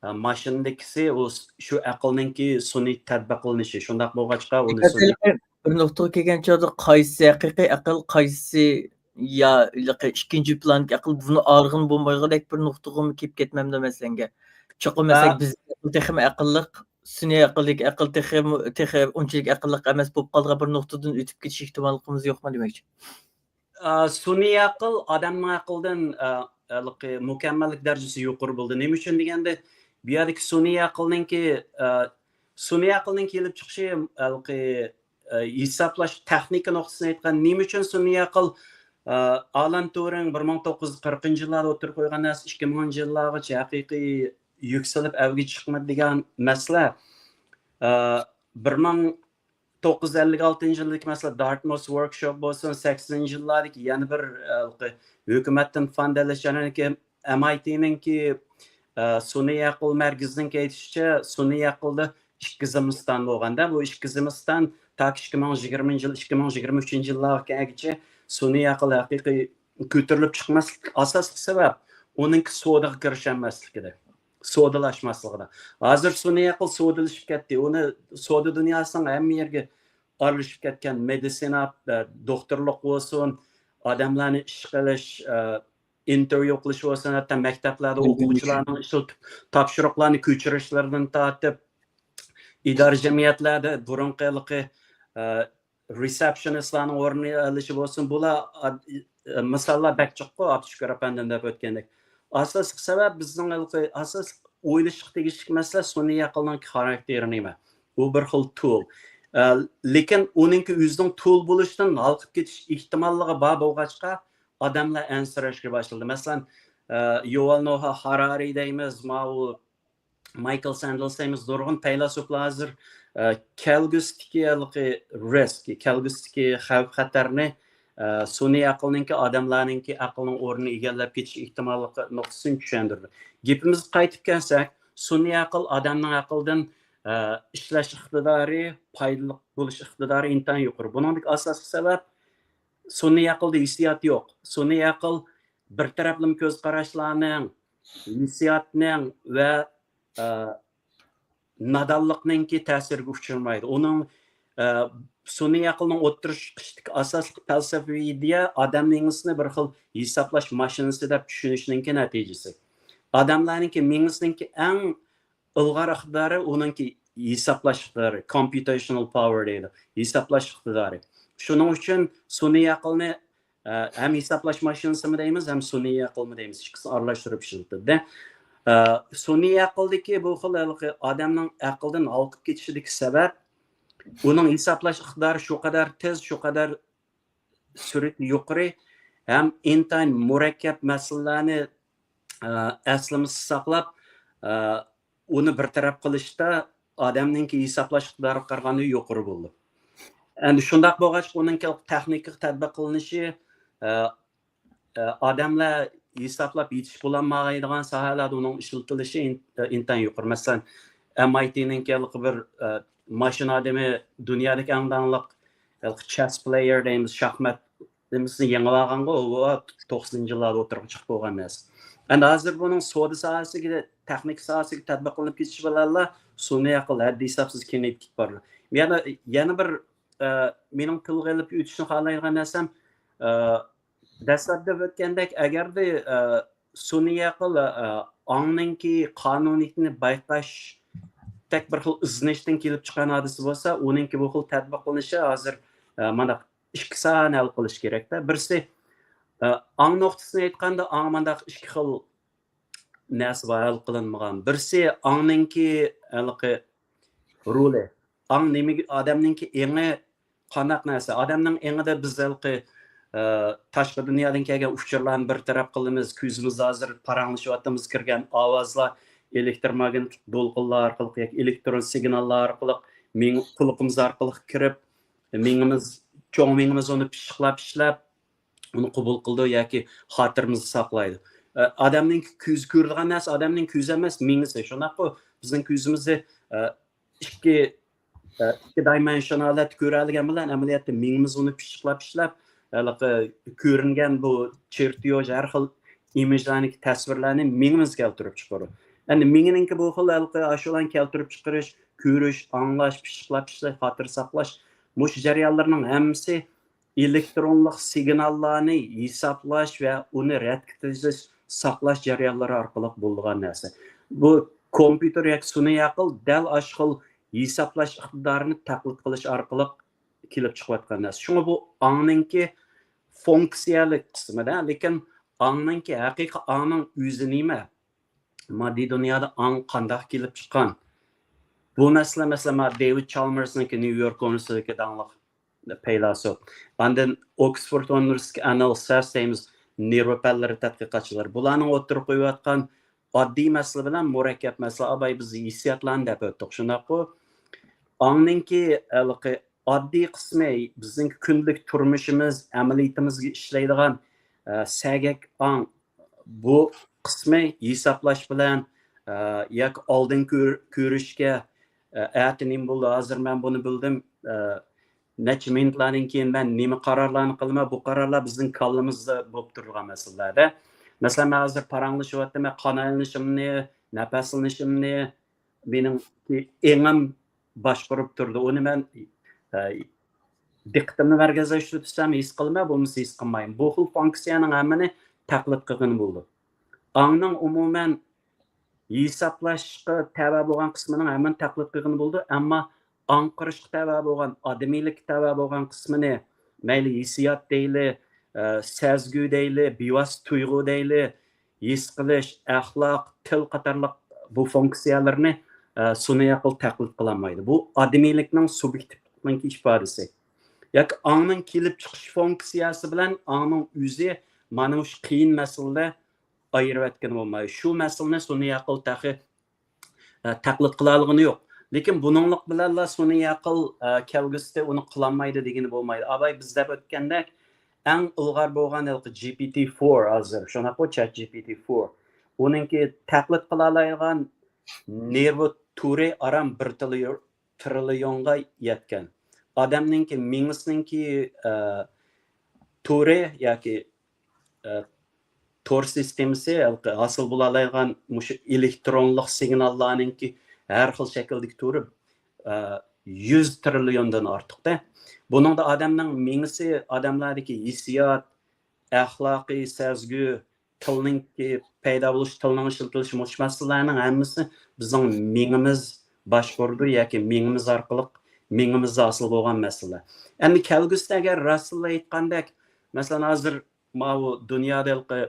ئە، ماشىنىدىكىسى ئۇ س-، شۇ ئەقىلنىڭكى سۈنئىي تەتبىق قىلىنىشى. شۇنداق بولغاچقا، ئۇنى سۈنئىي. بىر نۇقتىغا كەلگەن چاغدا قايسى ھەقىقىي ئەقىل، قايسى يا ھېلىقى ئىككىنچى پىلاندىكى ئەقىل، بۇنى ئايرىغىلى بولمايدىغۇدەك بىر نۇقتىغىمۇ كېلىپ كەتمەمدۇ مەسىلەنگە؟ چوقۇم مەسىلەن، ھە. بىز ئەقىل تېخىمۇ ئەقىللىق، سۈنئىي ئەقىلدىكى ئەقىل تېخىمۇ، تېخى ئۇنچىلىك ئەقىللىق ئەمەس بولۇپ قالىدىغان بىر نۇقتىدىن ئۆتۈپ كېتىش ئېھتىماللىقىمىز يوقمۇ دېمەكچى؟ ئا، سۈنئىي ئەقىل ئادەمنىڭ ئەقلىدىن، ئا، ھېلىقى مۇكەممەللىك دەرىجىسى يۇقىرى بولىدۇ. نېمە ئۈچۈن دېگەندە، بۇ يەردىكى سۈنئىي ئەقىلنىڭكى، ئا، سۈنئىي ئەقىلنىڭ كېلىپ چىقىشى، ھېلىقى، ئا، ھېسابلاش تېخنىكا نۇقتىسىدىن ئېيتقان، نېمە ئۈچۈن سۈنئىي ئەقىل، ئا، ئالان تۇرىڭ بىر مىڭ توققۇز يۈز قىرىقىنچى يىللاردا ئوتتۇرىغا قويغان نەرسە ئىككى مىڭىنچى يىللارغىچە ھەقىقىي يۈكسىلىپ ئەۋجىگە چىقمىدى دېگەن مەسىلە، ئا، بىر مىڭ توققۇز يۈز ئەللىك ئالتىنچى يىلدىكى، مەسىلەن، دارتمۇث ۋوركشوپ بولسۇن، سەكسىنىنچى يىللاردىكى يەنە بىر، ئە، ھۆكۈمەتتىن فاند ئېلىش جەريانىدىكى ئەم ئاي تىنىڭكى، ئە، سۈنئىي ئەقىل مەركىزىنىڭكى ئېيتىشىچە، سۈنئىي ئەقىلدە ئىككى زىمىستان بولغاندا، بۇ ئىككى زىمىستان تاكى ئىككى مىڭ يىگىرمىنچى يىل، ئىككى مىڭ يىگىرمە ئۈچىنچى يىللارغا كەلگۈچە سۈنئىي ئەقىل ھەقىقىي كۆتۈرۈلۈپ چىقماسلىق ئاساسلىق سەۋەب ئۇنىڭكى سودىغا كىرىشەلمەسلىكىدە. سودىلاشماسلىقىدا. ھازىر سۈنئىي ئەقىل سودىلىشىپ كەتتى. ئۇنى سودا دۇنياسىنىڭ ھەممە يېرىگە ئارىلىشىپ كەتكەن. مېدىتسىنا، ئە، دوختۇرلۇق بولسۇن، ئادەملەرنى ئىش قىلىش، ئە، ئىنتېرۋيۇ قىلىش بولسۇن، ھەتتا مەكتەپلەردە ئوقۇغۇچىلارنىڭ ئىشلىتىپ تاپشۇرۇقلارنى كۆچۈرۈشلىرىدىن تارتىپ، ئىدارە جەمئىيەتلەردە بۇرۇنقى ھېلىقى، ئە، رېسېپشىنىستلارنىڭ ئورنىنى ئېلىشى بولسۇن، بۇلار ئاد-، ئى، مىساللار بەك جىققۇ، ئابدۇشۈكۈر ئەپەندىم دەپ ئۆتكەندەك. ئاساسلىق سەۋەب، بىزنىڭ ھېلىقى ئاساسلىق ئويلىشىشقا تېگىشلىك مەسىلە سۈنئىي ئەقىلنىڭ خاراكتېرى نېمە؟ ئۇ بىر خىل تۇل. ئە، لېكىن ئۇنىڭكى ئۆزىنىڭ تۇل بولۇشتىن ھالقىپ كېتىش ئېھتىماللىقى بار بولغاچقا، ئادەملەر ئەنسىرەشكە باشلىدى. مەسىلەن، ئە، يۇۋال نوھا ھارارى دەيمىز، ماۋۇ مايكل ساندېلس دەيمىز، نۇرغۇن پەيلاسوپلار ھازىر، ئە، كەلگۈسىدىكى ھېلىقى رىسك، كەلگۈسىدىكى خەۋپ-خەتەرنى، ئە، سۈنئىي ئەقىلنىڭكى، ئادەملەرنىڭكى ئەقلىنىڭ ئورنىنى ئىگىلەپ كېتىش ئېھتىماللىقى نۇقتىسىنى چۈشەندۈردى. گېپىمىزگە قايتىپ كەلسەك، سۈنئىي ئەقىل ئادەمنىڭ ئەقلىدىن، ئە، ئىشلەش ئىقتىدارى، پايدىلىق بولۇش ئىقتىدارى ئىنتايىن يۇقىرى. بۇنىڭدىكى ئاساسلىق سەۋەب، سۈنئىي ئەقىلدە ھېسسىيات يوق. سۈنئىي ئەقىل بىر تەرەپلىمە كۆز قاراشلارنىڭ، ھېسسىياتنىڭ ۋە، ئە، نادانلىقنىڭكى تەسىرىگە ئۇچرىمايدۇ. ئۇنىڭ، ئە، سۈنئىي ئەقىلنىڭ ئوتتۇرىغا چىقىشتىكى ئاساسلىق پەلسەپىۋى ئىدىيە ئادەم مېڭىسىنى بىر خىل ھېسابلاش ماشىنىسى دەپ چۈشىنىشنىڭكى نەتىجىسى. ئادەملەرنىڭكى مېڭىسىنىڭكى ئەڭ ئىلغار ئىقتىدارى ئۇنىڭكى ھېسابلاش ئىقتىدارى، computational power دەيدۇ، ھېسابلاش ئىقتىدارى. شۇنىڭ ئۈچۈن سۈنئىي ئەقىلنى ئە، ھەم ھېسابلاش ماشىنىسىمۇ دەيمىز، ھەم سۈنئىي ئەقىلمۇ دەيمىز. ئىككىسىنى ئارىلاشتۇرۇپ ئىشلىتىلدى. ئە، سۈنئىي ئەقىلدىكى بۇ خىل ھېلىقى ئادەمنىڭ ئەقلىدىن ھالقىپ كېتىشىدىكى سەۋەب، ئۇنىڭ ھېسابلاش ئىقتىدارى شۇ قەدەر تېز، شۇ قەدەر سۈرئىتى يۇقىرى، ھەم ئىنتايىن مۇرەككەپ مەسىلىلەرنى، ئە، ئەسلىمىسىدە ساقلاپ، ئە، ئۇنى بىر تەرەپ قىلىشتا ئادەمنىڭكى ھېسابلاش ئىقتىدارىغا قارىغاندا يۇقىرى بولىدۇ. ئەمدى شۇنداق بولغاچقا، ئۇنىڭكى تېخنىكىغا تەتبىق قىلىنىشى، ئە، ئە، ئادەملەر ھېسابلاپ يېتىشىپ بولالمايدىغان ساھەلەردە ئۇنىڭ ئىشلىتىلىشى ئىن-، ئە، ئىنتايىن يۇقىرى. مەسىلەن، ئەم ئاي تىنىڭكى ھېلىقى بىر، ئە، ماشىنا ئادىمى دۇنيادىكى ئەڭ داڭلىق ھېلىقى چېس پلېيېر دەيمىز، شاھمات نېمىسىنى يېڭىۋالغانغۇ، ئۇ توقسىنىنچى يىللاردا ئوتتۇرىغا چىقىپ بولغان نەرسە. ئەمدى ھازىر بۇنىڭ سودا ساھەسىگە، تېخنىكا ساھەسىگە تەتبىق قىلىنىپ كېتىشى بىلەنلا سۈنئىي ئەقىل ھەددى ھېسابسىز كېڭىيىپ كېتىپ بارىدۇ. يەنە، يەنە بىر، ئە، مېنىڭ تىلغا ئېلىپ ئۆتۈشنى خالايدىغان نەرسەم، ئە، دەسلەپتە دەپ ئۆتكەندەك، ئەگەردە، ئە، سۈنئىي ئەقىل، ئە، ئاڭنىڭكى قانۇنىيىتىنى بايقاشتەك بىر خىل ئىزدىنىشتىن كېلىپ چىققان ھادىسە بولسا، ئۇنىڭكى بۇ خىل تەتبىق قىلىنىشى ھازىر، ئە، مانا ئىككى ساھەنى ھەل قىلىش كېرەكتە. بىرسى، ئە، ئاڭ نۇقتىسىنى ئېيتقاندا، ئاڭ مانداق ئىككى خىل نەرسە بار ھەل قىلىنمىغان. بىرسى ئاڭنىڭكى ھېلىقى رولى. ئاڭ نېمىگە، ئادەمنىڭكى ئېڭى قانداق نەرسە؟ ئادەمنىڭ ئېڭىدا بىز ھېلىقى، ئە، تاشقى دۇنيادىن كەلگەن ئۇچۇرلارنى بىر تەرەپ قىلىمىز. كۆزىمىز ھازىر پاراڭلىشىۋاتىمىز، كىرگەن ئاۋازلار ئېلېكتروماگنىتىك دولقۇنلار ئارقىلىق ياكى ئېلېكترون سىگناللار ئارقىلىق مېڭە، قۇلىقىمىز ئارقىلىق كىرىپ، مېڭىمىز، چوڭ مېڭىمىز ئۇنى پىششىقلاپ ئىشلەپ، ئۇنى قوبۇل قىلىدۇ ياكى خاتىرىمىزدە ساقلايدۇ. ئە، ئادەمنىڭ كۆزى كۆرىدىغان نەرسە ئادەمنىڭ كۆزى ئەمەس، مېڭىسى. شۇنداققۇ، بىزنىڭ كۆزىمىزنى، ئە، ئىككى، ئە، ئىككى دايمېنشنال ھالەتتە كۆرەلىگەن بىلەن ئەمەلىيەتتە مېڭىمىز ئۇنى پىششىقلاپ ئىشلەپ، ھېلىقى كۆرۈنگەن بۇ چېرتيوژ، ھەر خىل ئىمىجلارنىڭكى تەسۋىرلەرنى مېڭىمىز كەلتۈرۈپ چىقىرىدۇ. ئەمدى مېڭىنىڭكى بۇ خىل ھېلىقى ئاشۇلارنى كەلتۈرۈپ چىقىرىش، كۆرۈش، ئاڭلاش، پىششىقلاپ ئىشلەش، خاتىرە ساقلاش، مۇشۇ جەريانلارنىڭ ھەممىسى ئېلېكترونلۇق سىگناللارنى ھېسابلاش ۋە ئۇنى رەتكە تىزىش، ساقلاش جەريانلىرى ئارقىلىق بولىدىغان نەرسە. بۇ كومپيۇتېر ياكى سۈنئىي ئەقىل دەل ئاشۇ خىل ھېسابلاش ئىقتىدارىنى تەقلىد قىلىش ئارقىلىق كېلىپ چىقىۋاتقان نەرسە. شۇڭا بۇ ئاڭنىڭكى فۇنكسىيەلىك قىسمىدا، لېكىن ئاڭنىڭكى ھەقىقىي ئاڭنىڭ ئۆزى نېمە؟ ماددىي دۇنيادا ئاڭ قانداق كېلىپ چىققان؟ بۇ مەسىلە، مەسىلەن، مانا دېۋىد چالمېرسنىڭكى نيۇ يورك ئۇنىۋېرسىتېتىدىكى داڭلىق پەيلاسوپ. ئاندىن ئوكسفورد ئۇنىۋېرسىتېتىدىكى ئانېل ساس دەيمىز، نېرۋا پەنلىرى تەتقىقاتچىلىرى. بۇلارنىڭ ئوتتۇرىغا قويۇۋاتقان ئاددىي مەسىلە بىلەن مۇرەككەپ مەسىلە. ئاباي بىز ھېسسىياتلارنى دەپ ئۆتتۇق، شۇنداققۇ؟ ئاڭنىڭكى ھېلىقى ئاددىي قىسمى، بىزنىڭ كۈندىلىك تۇرمۇشىمىز، ئەمەلىيىتىمىزگە ئىشلەيدىغان، ئە، سەگەك ئاڭ، بۇ قىسمى ھېسابلاش بىلەن، ئە، ياكى ئالدىن كۆر-، كۆرۈشكە، ئە، ئەتە نېمە بولدى، ھازىر مەن بۇنى بىلدىم، ئە، نەچچە مىنۇتلاردىن كېيىن مەن نېمە قارارلارنى قىلىمەن، بۇ قارارلار بىزنىڭ كاللىمىزدا بولۇپ تۇرىدىغان مەسىلىلەردە. مەسىلەن، مەن ھازىر پاراڭلىشىۋاتىمەن، قان ئايلىنىشىمنى، نەپەسلىنىشىمنى مېنىڭ ئېڭىم باشقۇرۇپ تۇرىدۇ. ئۇنى مەن، ئە، دىققىتىمنى مەركەزلەشتۈرسەم ھېس قىلىمەن، بولمىسا ھېس قىلمايمەن. بۇ خىل فۇنكسىيەنىڭ ھەممىنى تەقلىد قىلغىلى بولىدۇ. ئاڭنىڭ ئومۇمەن ھېسابلاشقا تەۋە بولغان قىسمىنىڭ ھەممىنى تەقلىد قىلغىلى بولىدۇ، ئەمما ئاڭقىرىشقا تەۋە بولغان، ئادىمىيلىككە تەۋە بولغان قىسمىنى، مەيلى ھېسسىيات دەيلى، ئە، سەزگۈ دەيلى، بىۋاسىتە تۇيغۇ دەيلى، ھېس قىلىش، ئەخلاق، تىل قاتارلىق بۇ فۇنكسىيەلىرىنى، ئە، سۈنئىي ئەقىل تەقلىد قىلالمايدۇ. بۇ ئادىمىيلىكنىڭ سۇبيېكتىپلىقنىڭ ئىپادىسى. ياكى ئاڭنىڭ كېلىپ چىقىش فۇنكسىيەسى بىلەن ئاڭنىڭ ئۆزى مانا مۇشۇ قىيىن مەسىلىدە ئايرىۋەتكىلى بولمايدۇ. شۇ مەسىلىنى سۈنئىي ئەقىل تېخى، ئە، تەقلىد قىلالىغىنى يوق. لېكىن بۇنىڭلىق بىلەنلا سۈنئىي ئەقىل، ئە، كەلگۈسىدە ئۇنى قىلالمايدۇ دېگىلى بولمايدۇ. ئاباي بىز دەپ ئۆتكەندەك، ئەڭ ئىلغار بولغان ھېلىقى جي پى تى فور ھازىر، شۇنداققۇ، چات جي پى تى فور. ئۇنىڭكى تەقلىد قىلالايدىغان نېرۋا تورى ئاران بىر تىليو-، تىرىليونغا يەتكەن. ئادەمنىڭكى مېڭىسىنىڭكى، ئە، تورى ياكى، ئە، تور سىستېمىسى ھېلىقى ھاسىل بولالايدىغان مۇشۇ ئېلېكترونلۇق سىگناللارنىڭكى ھەر خىل شەكىلدىكى تورى، ئە، يۈز تىرىليوندىن ئارتۇقتە. بۇنىڭدا ئادەمنىڭ مېڭىسى، ئادەملەردىكى ھېسسىيات، ئەخلاقىي سەزگۈ، تىلنىڭكى پەيدا بولۇش، تىلنىڭ ئىشلىتىلىشى، مۇشۇ مەسىلىلەرنىڭ ھەممىسى بىزنىڭ مېڭىمىز باشقۇرىدۇ ياكى مېڭىمىز ئارقىلىق، مېڭىمىزدا ھاسىل بولغان مەسىلىلەر. ئەمدى كەلگۈسىدە ئەگەر راستلا ئېيتقاندەك، مەسىلەن، ھازىر ماۋۇ دۇنيادا ھېلىقى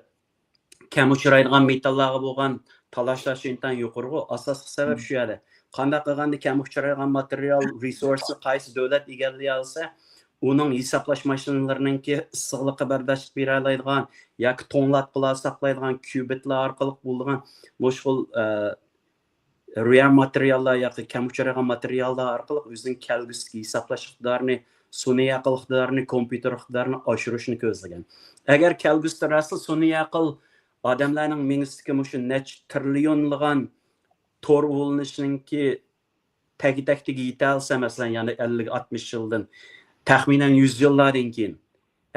كەم ئۇچرايدىغان مېتاللارغا بولغان تالاشلاش ئىنتايىن يۇقىرىغۇ. ئاساسلىق سەۋەب شۇ يەردە. قانداق قىلغاندا كەم ئۇچرايدىغان ماتېرىيال رېسۇرسنى قايسى دۆلەت ئىگىلىيەلىسە، ئۇنىڭ ھېسابلاش ماشىنىلىرىنىڭكى ئىسسىقلىققا بەرداشلىق بېرەلەيدىغان ياكى توڭلاتقۇلار ساقلايدىغان كيۇبىتلار ئارقىلىق بولىدىغان مۇشۇ خىل، ئە، رېئال ماتېرىياللار ياكى كەم ئۇچرايدىغان ماتېرىياللار ئارقىلىق ئۆزىنىڭ كەلگۈسىدىكى ھېسابلاش ئىقتىدارىنى، سۈنئىي ئەقىل ئىقتىدارىنى، كومپيۇتېر ئىقتىدارىنى ئاشۇرۇشنى كۆزلىگەن. ئەگەر كەلگۈسىدە راستلا سۈنئىي ئەقىل ئادەملەرنىڭ مېڭىسىدىكى مۇشۇ نەچچە تىرىليونلىغان تور ئۇلىنىشنىڭكى تەگە-تەكتىگە يېتەلىسە، مەسىلەن، يەنى ئەللىك، ئاتمىش يىلدىن، تەخمىنەن يۈز يىللاردىن كېيىن،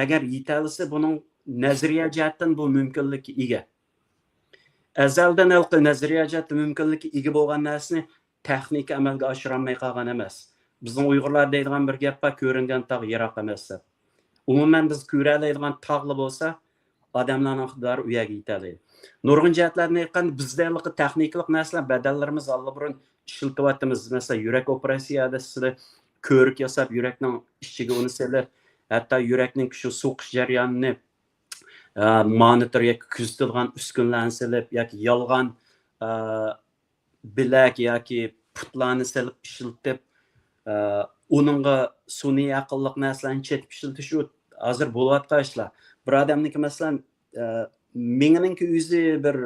ئەگەر يېتەلىسە، بۇنىڭ نەزەرىيە جەھەتتىن بۇ مۇمكىنلىككە ئىگە. ئەزەلدىن ھېلىقى نەزەرىيە جەھەتتە مۇمكىنلىككە ئىگە بولغان نەرسىنى تېخنىكا ئەمەلگە ئاشۇرالماي قالغان ئەمەس. بىزنىڭ ئۇيغۇرلار دەيدىغان بىر گەپ بار، «كۆرۈنگەن تاغ يىراق ئەمەس» دەپ. ئومۇمەن، بىز كۆرەلەيدىغان تاغلا بولسا، ئادەملەرنىڭ ئىقتىدارى ئۇ يەرگە يېتەلەيدۇ. نۇرغۇن جەھەتلەردىن ئېيتقاندا، بىزدە ھېلىقى تېخنىكىلىق نەرسىلەر، بەدەنلىرىمىز ئاللىبۇرۇن ئىشلىتىۋاتىمىز. مەسىلەن، يۈرەك ئوپېراتسىيە دەستىدە كۆۋرۈك ياساپ، يۈرەكنىڭ ئىچىگە ئۇنى سېلىپ، ھەتتا يۈرەكنىڭ شۇ سوقۇش جەريانىنى، ئە، مونىتور ياكى كۆزىتىدىغان ئۈسكۈنىلەرنى سېلىپ، ياكى يالغان، ئە، بىلەك ياكى پۇتلارنى سېلىپ ئىشلىتىپ، ئە، ئۇنىڭغا سۈنئىي ئەقىللىق نەرسىلەرنى چېتىپ ئىشلىتىش، ئۇ ھازىر بولۇۋاتقان ئىشلار. بىر ئادەمنىڭكى، مەسىلەن، ئە، مېڭىنىڭكى ئۆزى بىر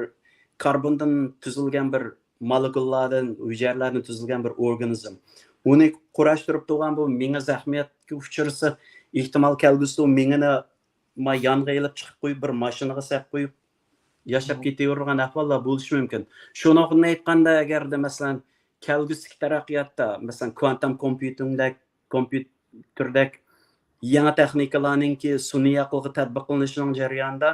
كاربوندىن تۈزۈلگەن بىر مولېكۇللاردىن، ھۈجەيرىلەردىن تۈزۈلگەن بىر ئورگانىزم. ئۇنى قۇراشتۇرۇپ تۇرغان بۇ مېڭە زەخمىيەتكە ئۇچرىسا، ئېھتىمال كەلگۈسىدە ئۇ مېڭىنى ما يانغا ئېلىپ چىقىپ قويۇپ، بىر ماشىنىغا سەپ قويۇپ، ياشاپ كېتىۋېرىدىغان ئەھۋاللار بولۇشى مۇمكىن. شۇنىڭغا ئېيتقاندا، ئەگەردە، مەسىلەن، كەلگۈسىدىكى تەرەققىياتتا، مەسىلەن، كۋانتوم كومپيۇتىڭدەك، كومپيۇتېردەك يېڭى تېخنىكىلارنىڭكى سۈنئىي ئەقىلگە تەتبىقلىنىشىنىڭ جەريانىدا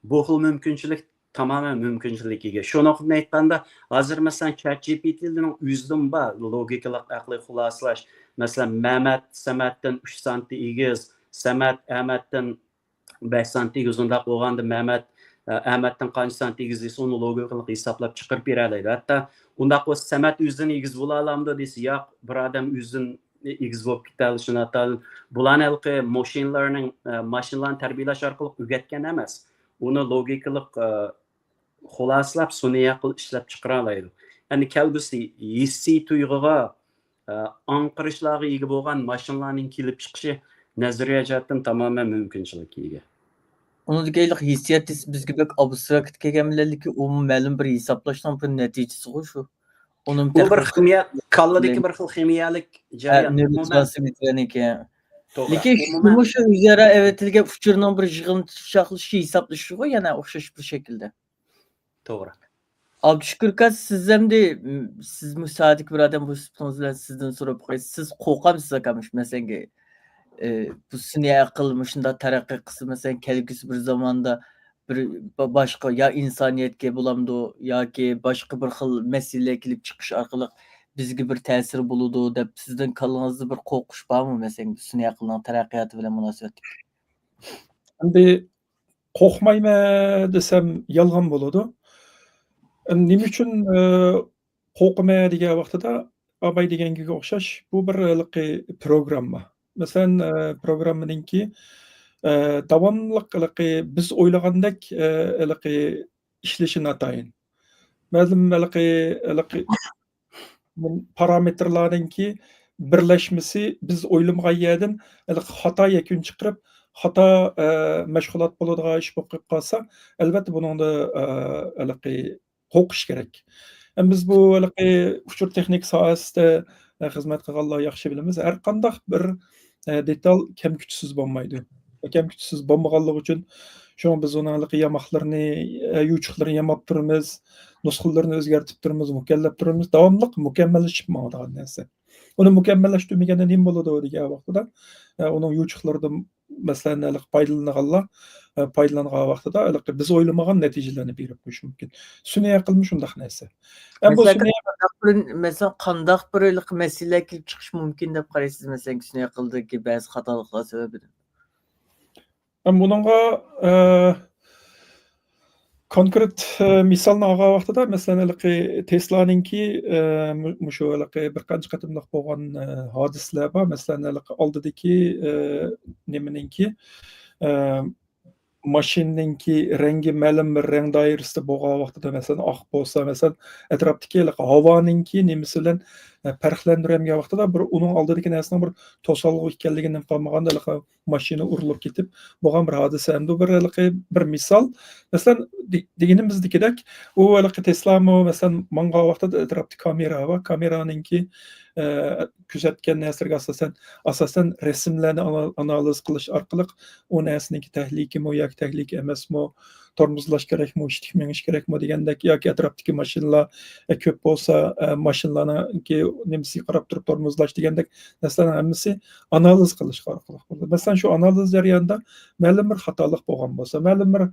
بۇ خىل مۇمكىنچىلىك تامامەن مۇمكىنچىلىككە ئىگە. شۇ نۇقتىدىن ئېيتقاندا، ھازىر، مەسىلەن، چات جى پى تىنىڭ ئۆزىدىمۇ بار لوگىكىلىق ئەقلىي خۇلاسىلاش. مەسىلەن، مەمەت سەمەتتىن ئۈچ سانتى ئېگىز، سەمەت ئەمەتتىن بەش سانتى ئېگىز، ئۇنداق بولغاندا مەمەت، ئە، ئەمەتتىن قانچە سانتى ئېگىز دېسە، ئۇنى لوگىكىلىق ھېسابلاپ چىقىرىپ بېرەلەيدۇ. ھەتتا ئۇنداق بولسا، سەمەت ئۆزىدىن ئېگىز بولالامدۇ دېسە، ياق، بىر ئادەم ئۆزىدىن ئېگىز بولۇپ كېتەلىشى ناتايىن. بۇلارنى ھېلىقى ماشىنىلارنىڭ، ئە، ماشىنىلارنى تەربىيەلەش ئارقىلىق ئۆگەتكەن ئەمەس. ئۇنى لوگىكىلىق، ئە، خۇلاسىلاپ، سۈنئىي ئەقىل ئىشلەپ چىقىرالايدۇ. يەنى كەلگۈسى ھېسسىي تۇيغۇغا، ئە، ئاڭقىرىشلارغا ئىگە بولغان ماشىنىلارنىڭ كېلىپ چىقىشى نەزەرىيە جەھەتتىن تامامەن مۇمكىنچىلىككە ئىگە. ئۇنىڭدىكى ھېلىقى ھېسسىيات دېسە بىزگە بەك ئابستراكت كەلگەن بىلەنلىكى، ئۇمۇ مەلۇم بىر ھېسابلاشنىڭ بىر نەتىجىسىغۇ شۇ. ئۇنىمۇ بۇ بىر خىمىيە، كاللىدىكى بىر خىل خىمىيەلىك جەريان. نېرۋا ئۇمۇمەن، سىستېمىسى بىلەنكى. توغرا. لېكىن ئۇمۇمەن شۇمۇ شۇ ئۆزئارا ئەۋەتىلگەن ئۇچۇرنىڭ بىر يىغىنچاقلىشىشى، ھېسابلىشىشىغۇ يەنە ئوخشاش بىر شەكىلدە. توغرا. ئابدۇشۈكۈر ئاكا، سىز ئەمدى، م، سىزمۇ سادىكى بىر ئادەم، بۇ سۈپىتىڭىز بىلەن سىزدىن سوراپ باقاي. سىز قورقامسىز ئاكا، مۇشۇ مەسىلەنگە، ئى، بۇ سۈنئىي ئەقىل مۇشۇنداق تەرەققىي قىلسا، مەسىلەن، كەلگۈسى بىر زاماندا بىر با-، باشقا يا ئىنسانىيەتكە بولامدۇ ياكى باشقا بىر خىل مەسىلىلەر كېلىپ چىقىش ئارقىلىق بىزگە بىر تەسىرى بولىدۇ دەپ سىزنىڭ كاللىڭىزدا بىر قورقۇش بارمۇ؟ مەسىلەن، سۈنئىي ئەقىلنىڭ تەرەققىياتى بىلەن مۇناسىۋەتلىك. ئەمدى قورقمايمەن دېسەم يالغان بولىدۇ. نېمە ئۈچۈن، ئى، قورقىمەن دېگەن ۋاقتىدا، ئاباي دېگەنگە ئوخشاش، بۇ بىر ھېلىقى پروگرامما. مەسىلەن، ئى، پروگراممىنىڭكى، ئى، داۋاملىق ھېلىقى بىز ئويلىغاندەك، ئى، ھېلىقى ئىشلىشى ناتايىن. مەلۇم ھېلىقى، ھېلىقى پارامېتىرلارنىڭكى بىرلەشمىسى بىز ئويلىمىغان يەردىن ھېلىقى خاتا يەكۈن چىقىرىپ، خاتا، ئە، مەشغۇلات بولىدىغان ئىش بولۇپ قالسا، ئەلۋەتتە بۇنىڭدا، ئە، ھېلىقى قورقۇش كېرەك. ئەمما بىز بۇ ھېلىقى ئۇچۇر تېخنىكا ساھەسىدە، ئە، خىزمەت قىلغانلار ياخشى بىلىمىز. ھەر قانداق بىر، ئە، دېتال كەم-كۈتىسىز بولمايدۇ. كەم-كۈتىسىز بولمىغانلىقى ئۈچۈن، شۇڭا بىز ئۇنىڭ ھېلىقى ياماقلىرىنى، ئە، يوچۇقلىرىنى ياماپ تۇرىمىز، نۇسخىلىرىنى ئۆزگەرتىپ تۇرىمىز، مۇكەممەللەپ تۇرىمىز. داۋاملىق مۇكەممەللىشىپ ماڭىدىغان نەرسە. ئۇنى مۇكەممەللەشتۈرمىگەندە نېمە بولىدۇ دېگەن ۋاقتىدا، ئە، ئۇنىڭ يوچۇقلىرىدا مەسىلەن، ھېلىقى پايدىلىنىدىغانلار، ئە، پايدىلانغان ۋاقتىدا ھېلىقى بىز ئويلىمىغان نەتىجىلەرنى بېرىپ قويۇشى مۇمكىن. سۈنئىي ئەقىلمۇ شۇنداق نەرسە. ئەمما بۇ مەسىلەن، سۈنئىي قانداق بىر، مەسىلەن، قانداق بىر ھېلىقى مەسىلىلەر كېلىپ چىقىشى مۇمكىن دەپ قارايسىز، مەسىلەن، سۈنئىي ئەقىلدىكى بەزى خاتالىقلار سەۋەبىدىن؟ ئەمما بۇنىڭغا، ئە، كونكرېت، ئە، مىسالنى ئالغان ۋاقتىدا، مەسىلەن، ھېلىقى تېسلانىڭكى، ئە، مۇ-، مۇشۇ ھېلىقى بىر قانچە قېتىملىق بولغان، ئە، ھادىسىلەر بار. مەسىلەن، ھېلىقى ئالدىدىكى، ئە، نېمىنىڭكى، ئە، ماشىنىنىڭكى رەڭگى مەلۇم بىر رەڭ دائىرىسىدە بولغان ۋاقتىدا، مەسىلەن، ئاق بولسا، مەسىلەن، ئەتراپتىكى ھېلىقى ھاۋانىڭكى نېمىسى بىلەن، ئە، پەرقلەندۈرەلمىگەن ۋاقتىدا بىر ئۇنىڭ ئالدىدىكى نەرسىنىڭ بىر توسالغۇ ئىكەنلىكىنى قالمىغاندا، ھېلىقى ماشىنا ئۇرۇلۇپ كېتىپ بولغان بىر ھادىسە. ئەمدى بىر ھېلىقى بىر مىسال. مەسىلەن، دې-، دېگىنىمىزدىكىدەك، ئۇ ھېلىقى تېسلامۇ، مەسىلەن، ماڭغان ۋاقتىدا ئەتراپتا كامېرا بار. كامېرانىڭكى، ئە، كۆرسەتكەن نەرسىلەرگە ئاساسەن، ئاساسەن رەسىملەرنى ئانا-، ئانالىز قىلىش ئارقىلىق ئۇ نەرسىنىڭكى تەھلىكىمۇ ياكى تەھلىكە ئەمەسمۇ، تورمۇزلاش كېرەكمۇ، ئىتتىك مېڭىش كېرەكمۇ دېگەندەك، ياكى ئەتراپتىكى ماشىنىلار، ئە، كۆپ بولسا، ئە، ماشىنىلارنىڭكى نېمىسىگە قاراپ تۇرۇپ تورمۇزلاش دېگەندەك نەرسىلەرنىڭ ھەممىسى ئانالىز قىلىش ئارقىلىق بولىدۇ. مەسىلەن، شۇ ئانالىز جەريانىدا مەلۇم بىر خاتالىق بولغان بولسا، مەلۇم بىر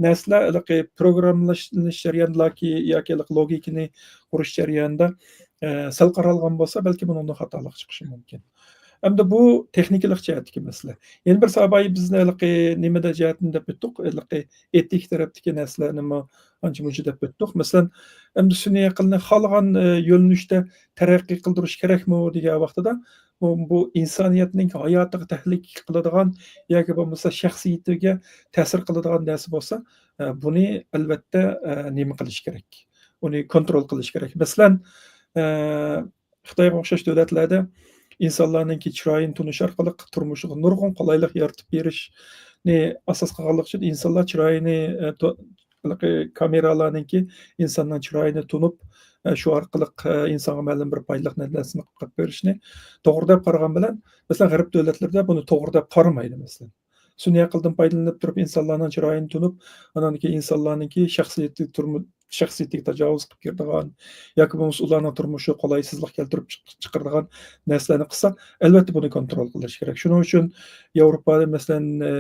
نەرسىلەر ھېلىقى پروگراممىلاش جەريانىدىكى ياكى ھېلىقى لوگىكىنى قۇرۇش جەريانىدا، ئە، سەل قارالغان بولسا، بەلكى بۇنىڭدىن خاتالىق چىقىشى مۇمكىن. ئەمدى بۇ تېخنىكىلىق جەھەتتىكى مەسىلە. يەنە بىر ساھايى بىزنى ھېلىقى نېمىدە جەھەتتىن دەپ ئۆتتۇق، ھېلىقى ئېتىك تەرەپتىكى نەرسىلەرنىمۇ ئانچە-مۇنچە دەپ ئۆتتۇق. مەسىلەن، ئەمدى سۈنئىي ئەقىلنى خالىغان، ئە، يۆنىلىشتە تەرەققىي قىلدۇرۇش كېرەكمۇ دېگەن ۋاقتىدا، بۇ، بۇ ئىنسانىيەتنىڭ ھاياتىغا تەھلىكە قىلىدىغان ياكى بولمىسا شەخسىيىتىگە تەسىر قىلىدىغان نەرسە بولسا، ئە، بۇنى ئەلۋەتتە، ئە، نېمە قىلىش كېرەك؟ ئۇنى كونترول قىلىش كېرەك. مەسىلەن، ئە، خىتايغا ئوخشاش دۆلەتلەردە ئىنسانلارنىڭكى چىرايىنى تونۇش ئارقىلىق تۇرمۇشىغا نۇرغۇن قولايلىق يارىتىپ بېرىشنى ئاساس قىلغانلىقى ئۈچۈن ئىنسانلار چىرايىنى، ئە، تو-، ھېلىقى كامېرالارنىڭكى ئىنساننىڭ چىرايىنى تونۇپ، ئە، شۇ ئارقىلىق، ئە، ئىنسانغا مەلۇم بىر پايدىلىق نەرسىنى قىلىپ بېرىشنى توغرا دەپ قارىغان بىلەن، مەسىلەن، غەرب دۆلەتلىرىدە بۇنى توغرا دەپ قارىمايدۇ، مەسىلەن. سۈنئىي ئەقىلدىن پايدىلىنىپ تۇرۇپ، ئىنسانلارنىڭ چىرايىنى تونۇپ، ئانان كېيىن ئىنسانلارنىڭكى شەخسىيىتى تۇرمۇ-، شەخسىيىتىگە تاجاۋۇز قىلىپ كىرىدىغان ياكى بولمىسا ئۇلارنىڭ تۇرمۇشىغا قولايسىزلىق كەلتۈرۈپ چىق-، چىقىرىدىغان نەرسىلەرنى قىلسا، ئەلۋەتتە بۇنى كونترول قىلىش كېرەك. شۇنىڭ ئۈچۈن ياۋروپادا، مەسىلەن، ئە،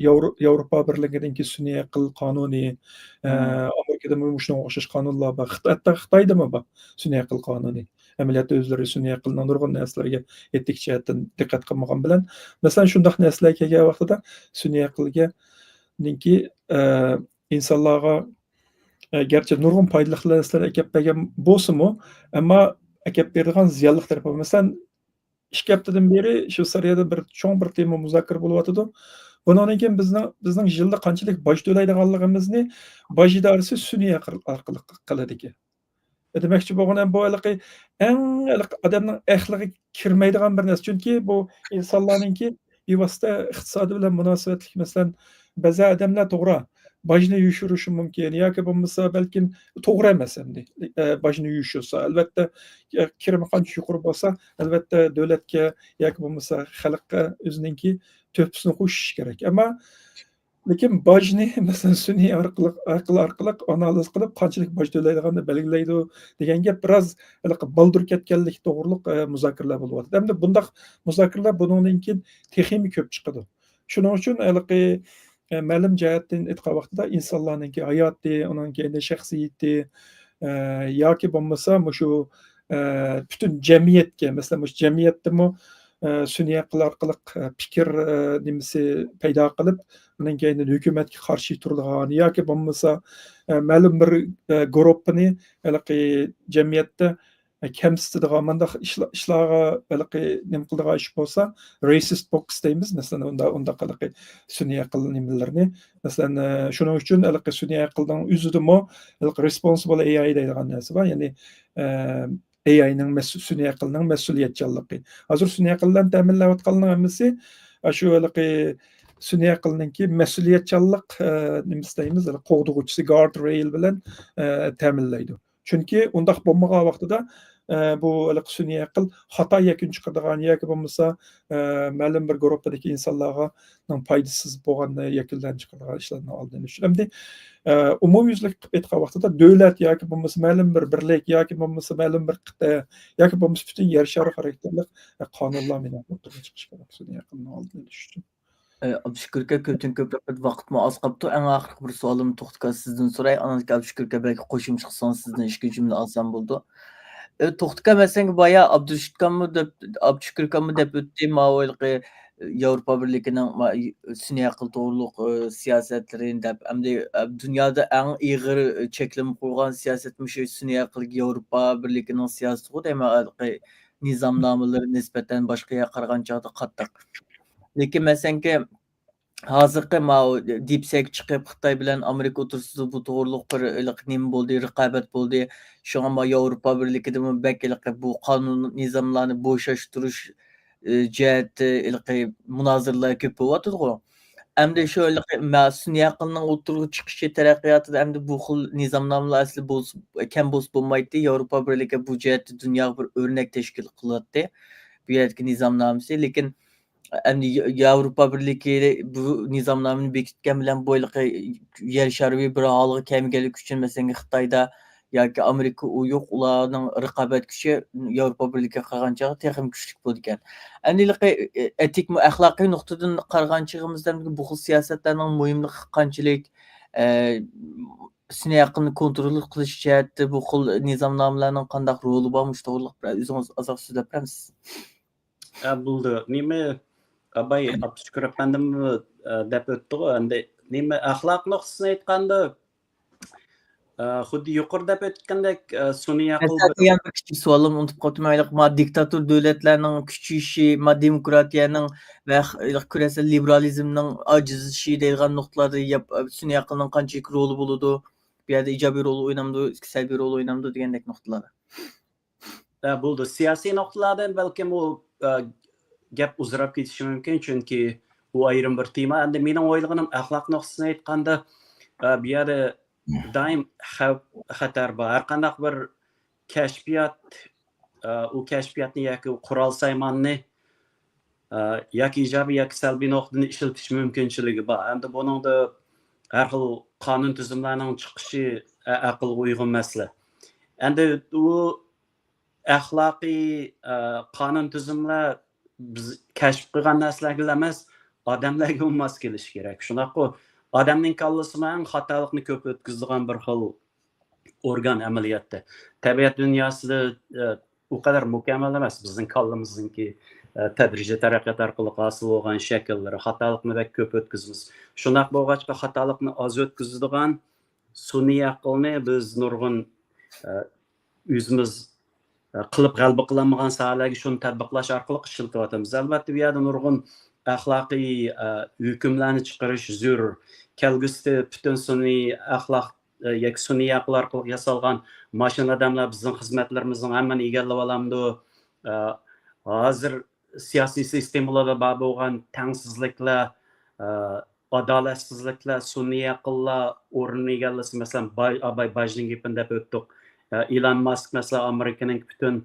ياۋرو-، ياۋروپا بىرلىكىدىكى سۈنئىي ئەقىل قانۇنى، ئە، مم. ئامېرىكىدا مۇشۇنىڭغا ئوخشاش قانۇنلار بار. خىت-، ھەتتا خىتايدىمۇ بار سۈنئىي ئەقىل قانۇنى. ئەمەلىيەتتە ئۆزلىرى سۈنئىي ئەقىلنىڭ نۇرغۇن نەرسىلىرىگە ئېتىك جەھەتتىن دىققەت قىلمىغان بىلەن، مەسىلەن، شۇنداق نەرسىلەر كەلگەن ۋاقتىدا سۈنئىي ئەقىلگە نىڭكى، ئە، ئىنسانلارغا، ئە، گەرچە نۇرغۇن پايدىلىق نەرسىلەرنى ئەكەپ بەرگەن بولسىمۇ، ئەمما ئەكەپ بېرىدىغان زىيانلىق تەرىپى بار. مەسىلەن، ئىككى ھەپتىدىن بېرى شۋېتسارىيەدە بىر چوڭ بىر تېما مۇزاكىرە بولۇۋاتىدۇ. بۇنىڭدىن كېيىن بىزنىڭ، بىزنىڭ يىلدا قانچىلىك باج تۆلەيدىغانلىقىمىزنى باج ئىدارىسى سۈنئىي ئەقىل ئارقىلىق قىلىدىكەن. دېمەكچى بولغىنىم بۇ ھېلىقى ئەڭ ھېلىقى ئادەمنىڭ ئەقلىگە كىرمەيدىغان بىر نەرسە. چۈنكى بۇ ئىنسانلارنىڭكى بىۋاسىتە ئىقتىسادى بىلەن مۇناسىۋەتلىك، مەسىلەن، بەزى ئادەملەر توغرا باجنى يوشۇرۇشى مۇمكىن ياكى بولمىسا بەلكىم توغرا ئەمەس ئەمدى، ئە، باجنى يوشۇرسا. ئەلۋەتتە، ئە، كىرىمى قانچە يۇقىرى بولسا، ئەلۋەتتە دۆلەتكە ياكى بولمىسا خەلققە ئۆزىنىڭكى تۆھپىسىنى قوشۇش كېرەك. ئەمما لېكىن باجنى، مەسىلەن، سۈنئىي ئارقىلىق، ئەقىل ئارقىلىق ئانالىز قىلىپ، قانچىلىك باج تۆلەيدىغاننى بەلگىلەيدۇ دېگەن گەپ بىراز ھېلىقى بالدۇر كەتكەنلىك توغرۇلۇق، ئە، مۇزاكىرىلەر بولۇۋاتىدۇ. ئەمدى بۇنداق مۇزاكىرىلەر بۇنىڭدىن كېيىن تېخىمۇ كۆپ چىقىدۇ. شۇنىڭ ئۈچۈن ھېلىقى، ئە، مەلۇم جەھەتتىن ئېيتقان ۋاقتىدا ئىنسانلارنىڭكى ھاياتى، ئۇنىڭ كەينىدە شەخسىيىتى، ئە، ياكى بولمىسا مۇشۇ، ئە، پۈتۈن جەمئىيەتكە، مەسىلەن، مۇشۇ جەمئىيەتتىمۇ، ئە، سۈنئىي ئەقىل ئارقىلىق، ئە، پىكىر، ئە، نېمىسى پەيدا قىلىپ، ئۇنىڭ كەينىدىن ھۆكۈمەتكە قارشى تۇرىدىغان ياكى بولمىسا، ئە، مەلۇم بىر، ئە، گۇرۇپپىنى ھېلىقى جەمئىيەتتە، ئە، كەمسىتىدىغان مۇنداق ئىشلا-، ئىشلارغا ھېلىقى نېمە قىلىدىغان ئىش بولسا، رېسىست بوكس دەيمىز، مەسىلەن، ئۇنداق، ئۇنداق ھېلىقى سۈنئىي ئەقىل نېمىلىرىنى. مەسىلەن، ئە، شۇنىڭ ئۈچۈن ھېلىقى سۈنئىي ئەقىلنىڭ ئۆزىدىمۇ ھېلىقى رېسپونسىبل ئەي ئاي دەيدىغان نەرسە بار. يەنى، ئە، ئەي ئاينىڭ مەس-، سۈنئىي ئەقىلنىڭ مەسئۇلىيەتچانلىقى. ھازىر سۈنئىي ئەقىل بىلەن تەمىنلەۋاتقانلارنىڭ ھەممىسى، ئە، شۇ ھېلىقى سۈنئىي ئەقىلنىڭكى مەسئۇلىيەتچانلىق، ئە، نېمىسى دەيمىز، ھېلىقى قوغدىغۇچىسى، گارد رېيل بىلەن، ئە، تەمىنلەيدۇ. چۈنكى ئۇنداق بولمىغان ۋاقتىدا، ئە، بۇ ھېلىقى سۈنئىي ئەقىل خاتا يەكۈن چىقىرىدىغان ياكى بولمىسا، ئە، مەلۇم بىر گۇرۇپپىدىكى ئىنسانلارغا نىڭ پايدىسىز بولغان يەكۈنلەرنى چىقىرىدىغان ئىشلارنىڭ ئالدىنى ئېلىش ئۈچۈن. ئەمدى، ئە، ئومۇميۈزلۈك قىلىپ ئېيتقان ۋاقتىدا دۆلەت ياكى بولمىسا مەلۇم بىر بىرلىك ياكى بولمىسا مەلۇم بىر قىتئە ياكى بولمىسا پۈتۈن يەر شارى خاراكتېرلىك، ئە، قانۇنلار مېنىڭ ئوتتۇرىغا چىقىشى كېرەك سۈنئىي ئەقىلنىڭ ئالدىنى ئېلىش ئۈچۈن. ئابدۇشۈكۈر ئاكا، كۆپتىن كۆپ رەھمەت، ۋاقىتمۇ ئاز قاپتۇ. ئەڭ ئاخىرقى بىر سوئالىمنى توختى ئاكا سىزدىن سوراي، ئاندىن كېيىن ئابدۇشۈكۈر ئاكا بەلكى قوشۇمچە قىلسىڭىز سىزدىن ئىككى جۈملە ئالسام بولىدۇ. ئە، توختى ئاكا، مەن سەنگە بايا ئابدۇشۈكۈر ئاكاممۇ دەپ، ئابدۇشۈكۈر ئاكاممۇ دەپ ئۆتتى، ماۋۇ ھېلىقى ياۋروپا بىرلىكىنىڭ ما-، سۈنئىي ئەقىل توغرۇلۇق، ئە، سىياسەتلىرىنى دەپ، ئەمدى، ئە، دۇنيادا ئەڭ ئېغىر، ئە، چەكلىمە قويغان سىياسەت مۇشۇ سۈنئىي ئەقىلگە ياۋروپا بىرلىكىنىڭ سىياسىتىغۇ دەيمەن، ھېلىقى نىزامنامىلىرى نىسبەتەن باشقا يەرگە قارىغان چاغدا قاتتىق. لېكىن مەن سەنگە ھازىرقى ماۋۇ دىپسېك چىقىپ، خىتاي بىلەن ئامېرىكا ئوتتۇرىسىدا بۇ توغرۇلۇق بىر ھېلىقى نېمە بولدى، رىقابەت بولدى. شۇڭا ما ياۋروپا بىرلىكىدىمۇ بەك ھېلىقى بۇ قانۇن نىزاملارنى بوشاشتۇرۇش، ئى، جەھەتتە ھېلىقى مۇنازىرىلەر كۆپ بولۇۋاتىدىغۇ. ئەمدى شۇ ھېلىقى مە-، سۈنئىي ئەقىلنىڭ ئوتتۇرىغا چىقىشى تەرەققىياتىدا ئەمدى بۇ خىل نىزامنامىلار ئەسلى بولسا، كەم بولسا بولمايتتى. ياۋروپا بىرلىكى بۇ جەھەتتە دۇنياغا بىر ئۆرنەك تەشكىل قىلاتتى. بۇ يەردىكى نىزامنامىسى. لېكىن ئەمدى ي-، ياۋروپا بىرلىكى بۇ نىزامنامىنى بېكىتكەن بىلەن بۇ ھېلىقى يەر شارى بىر ھالغا كەلمىگەنلىكى ئۈچۈن، مەسىلەن، خىتايدا ياكى ئامېرىكا ئۇ يوق، ئۇلارنىڭ رىقابەت كۈچى ياۋروپا بىرلىكىگە قارىغان چاغدا تېخىمۇ كۈچلۈك بولىدىكەن. ئەمدى ھېلىقى ئېتىك، ئەخلاقىي نۇقتىدىن قارىغان چېغىمىزدا بۇ خىل سىياسەتلەرنىڭ مۇھىملىقى قانچىلىك، ئە، سۈنئىي ئەقىلنى كونترول قىلىش جەھەتتە بۇ خىل نىزامنامىلەرنىڭ قانداق رولى بار؟ مۇشۇ توغرىلىق بىر ئۆزىڭىز ئازراق سۆزلەپ بېرەمسىز؟ ئە، بولدى. نېمە، ئاباي، ئابدۇشۈكۈر ئەپەندىم، ئە، دەپ ئۆتتىغۇ. ئەمدى نېمە، ئەخلاق نۇقتىسىنى ئېيتقاندا، ئە، خۇددى يۇقىرىدا دەپ ئۆتكەندەك، ئە، سۈنئىي ئەقىل مەن سەل يەنە بىر كىچىك سوئالىم ئۇنتۇپ قاپتىمەن. ھېلىقى ما دىكتاتور دۆلەتلەرنىڭ كۈچىيىشى، ما دېموكراتىيەنىڭ ۋە ھ-، ھېلىقى كۈرەسەن لىبېرالىزمنىڭ ئاجىزلىشىشى دەيدىغان نۇقتىلاردا ياپ-، سۈنئىي ئەقىلنىڭ قانچىلىك رولى بولىدۇ؟ بۇ يەردە ئىجابىي رول ئوينامدۇ، سەلبىي رول ئوينامدۇ دېگەندەك نۇقتىلار. ئە، بولدى. سىياسىي نۇقتىلاردىن بەلكىم ئۇ، ئە، گەپ ئۇزىراپ كېتىشى مۇمكىن، چۈنكى ئۇ ئايرىم بىر تېما. ئەمدى مېنىڭ ئويلىغىنىم، ئەخلاق نۇقتىسىدىن ئېيتقاندا، ئە، بۇ يەردە دائىم خەۋپ، خەتەر بار. ھەر قانداق بىر كەشپىيات، ئە، ئۇ كەشپىياتنى ياكى ئۇ قورال سايماننى، ئە، ياكى ئىجابىي ياكى سەلبىي نۇقتىدىن ئىشلىتىش مۇمكىنچىلىكى بار. ئەمدى بۇنىڭدا ھەر خىل قانۇن تۈزۈملەرنىڭ چىقىشى، ئە، ئەقىلگە ئۇيغۇن مەسىلە. ئەمدى ئۇ ئەخلاقىي، ئە، قانۇن تۈزۈملەر بىز كەشىپ قىلغان نەرسىلەرگىلا ئەمەس، ئادەملەرگىمۇ ماس كېلىشى كېرەك. شۇنداققۇ، ئادەمنىڭ كاللىسىمۇ ئەڭ خاتالىقنى كۆپ ئۆتكۈزىدىغان بىر خىل ئورگان ئەمەلىيەتتە. تەبىئەت دۇنياسىدا، ئە، ئۇ قەدەر مۇكەممەل ئەمەس. بىزنىڭ كاللىمىزنىڭكى، ئە، تەدرىجىي تەرەققىيات ئارقىلىق ھاسىل بولغان شەكىللىرى، خاتالىقنى بەك كۆپ ئۆتكۈزىمىز. شۇنداق بولغاچقا، خاتالىقنى ئاز ئۆتكۈزىدىغان سۈنئىي ئەقىلنى بىز نۇرغۇن، ئە، ئۆزىمىز، ئە، قىلىپ غەلىبە قىلالمىغان ساھەلەرگە شۇنى تەتبىقلاش ئارقىلىق ئىشلىتىۋاتىمىز. ئەلۋەتتە، بۇ يەردە نۇرغۇن ئەخلاقىي، ئە، ھۆكۈملەرنى چىقىرىش زۆرۈر. كەلگۈسىدە پۈتۈن سۈنئىي ئەخلاق، ئە، ياكى سۈنئىي ئەقىل ئارقىلىق ياسالغان ماشىنا ئادەملەر بىزنىڭ خىزمەتلىرىمىزنىڭ ھەممىنى ئىگىلىۋالامدۇ؟ ئە، ھازىر سىياسىي سىستېمىلاردا بار بولغان تەڭسىزلىكلەر، ئە، ئادالەتسىزلىكلەر، سۈنئىي ئەقىللار ئورنىنى ئىگىلىسە، مەسىلەن، باي-، ئاباي باجنىڭ گېپىنى دەپ ئۆتتۇق. ئە، ئىلان ماسك، مەسىلەن، ئامېرىكىنىڭ پۈتۈن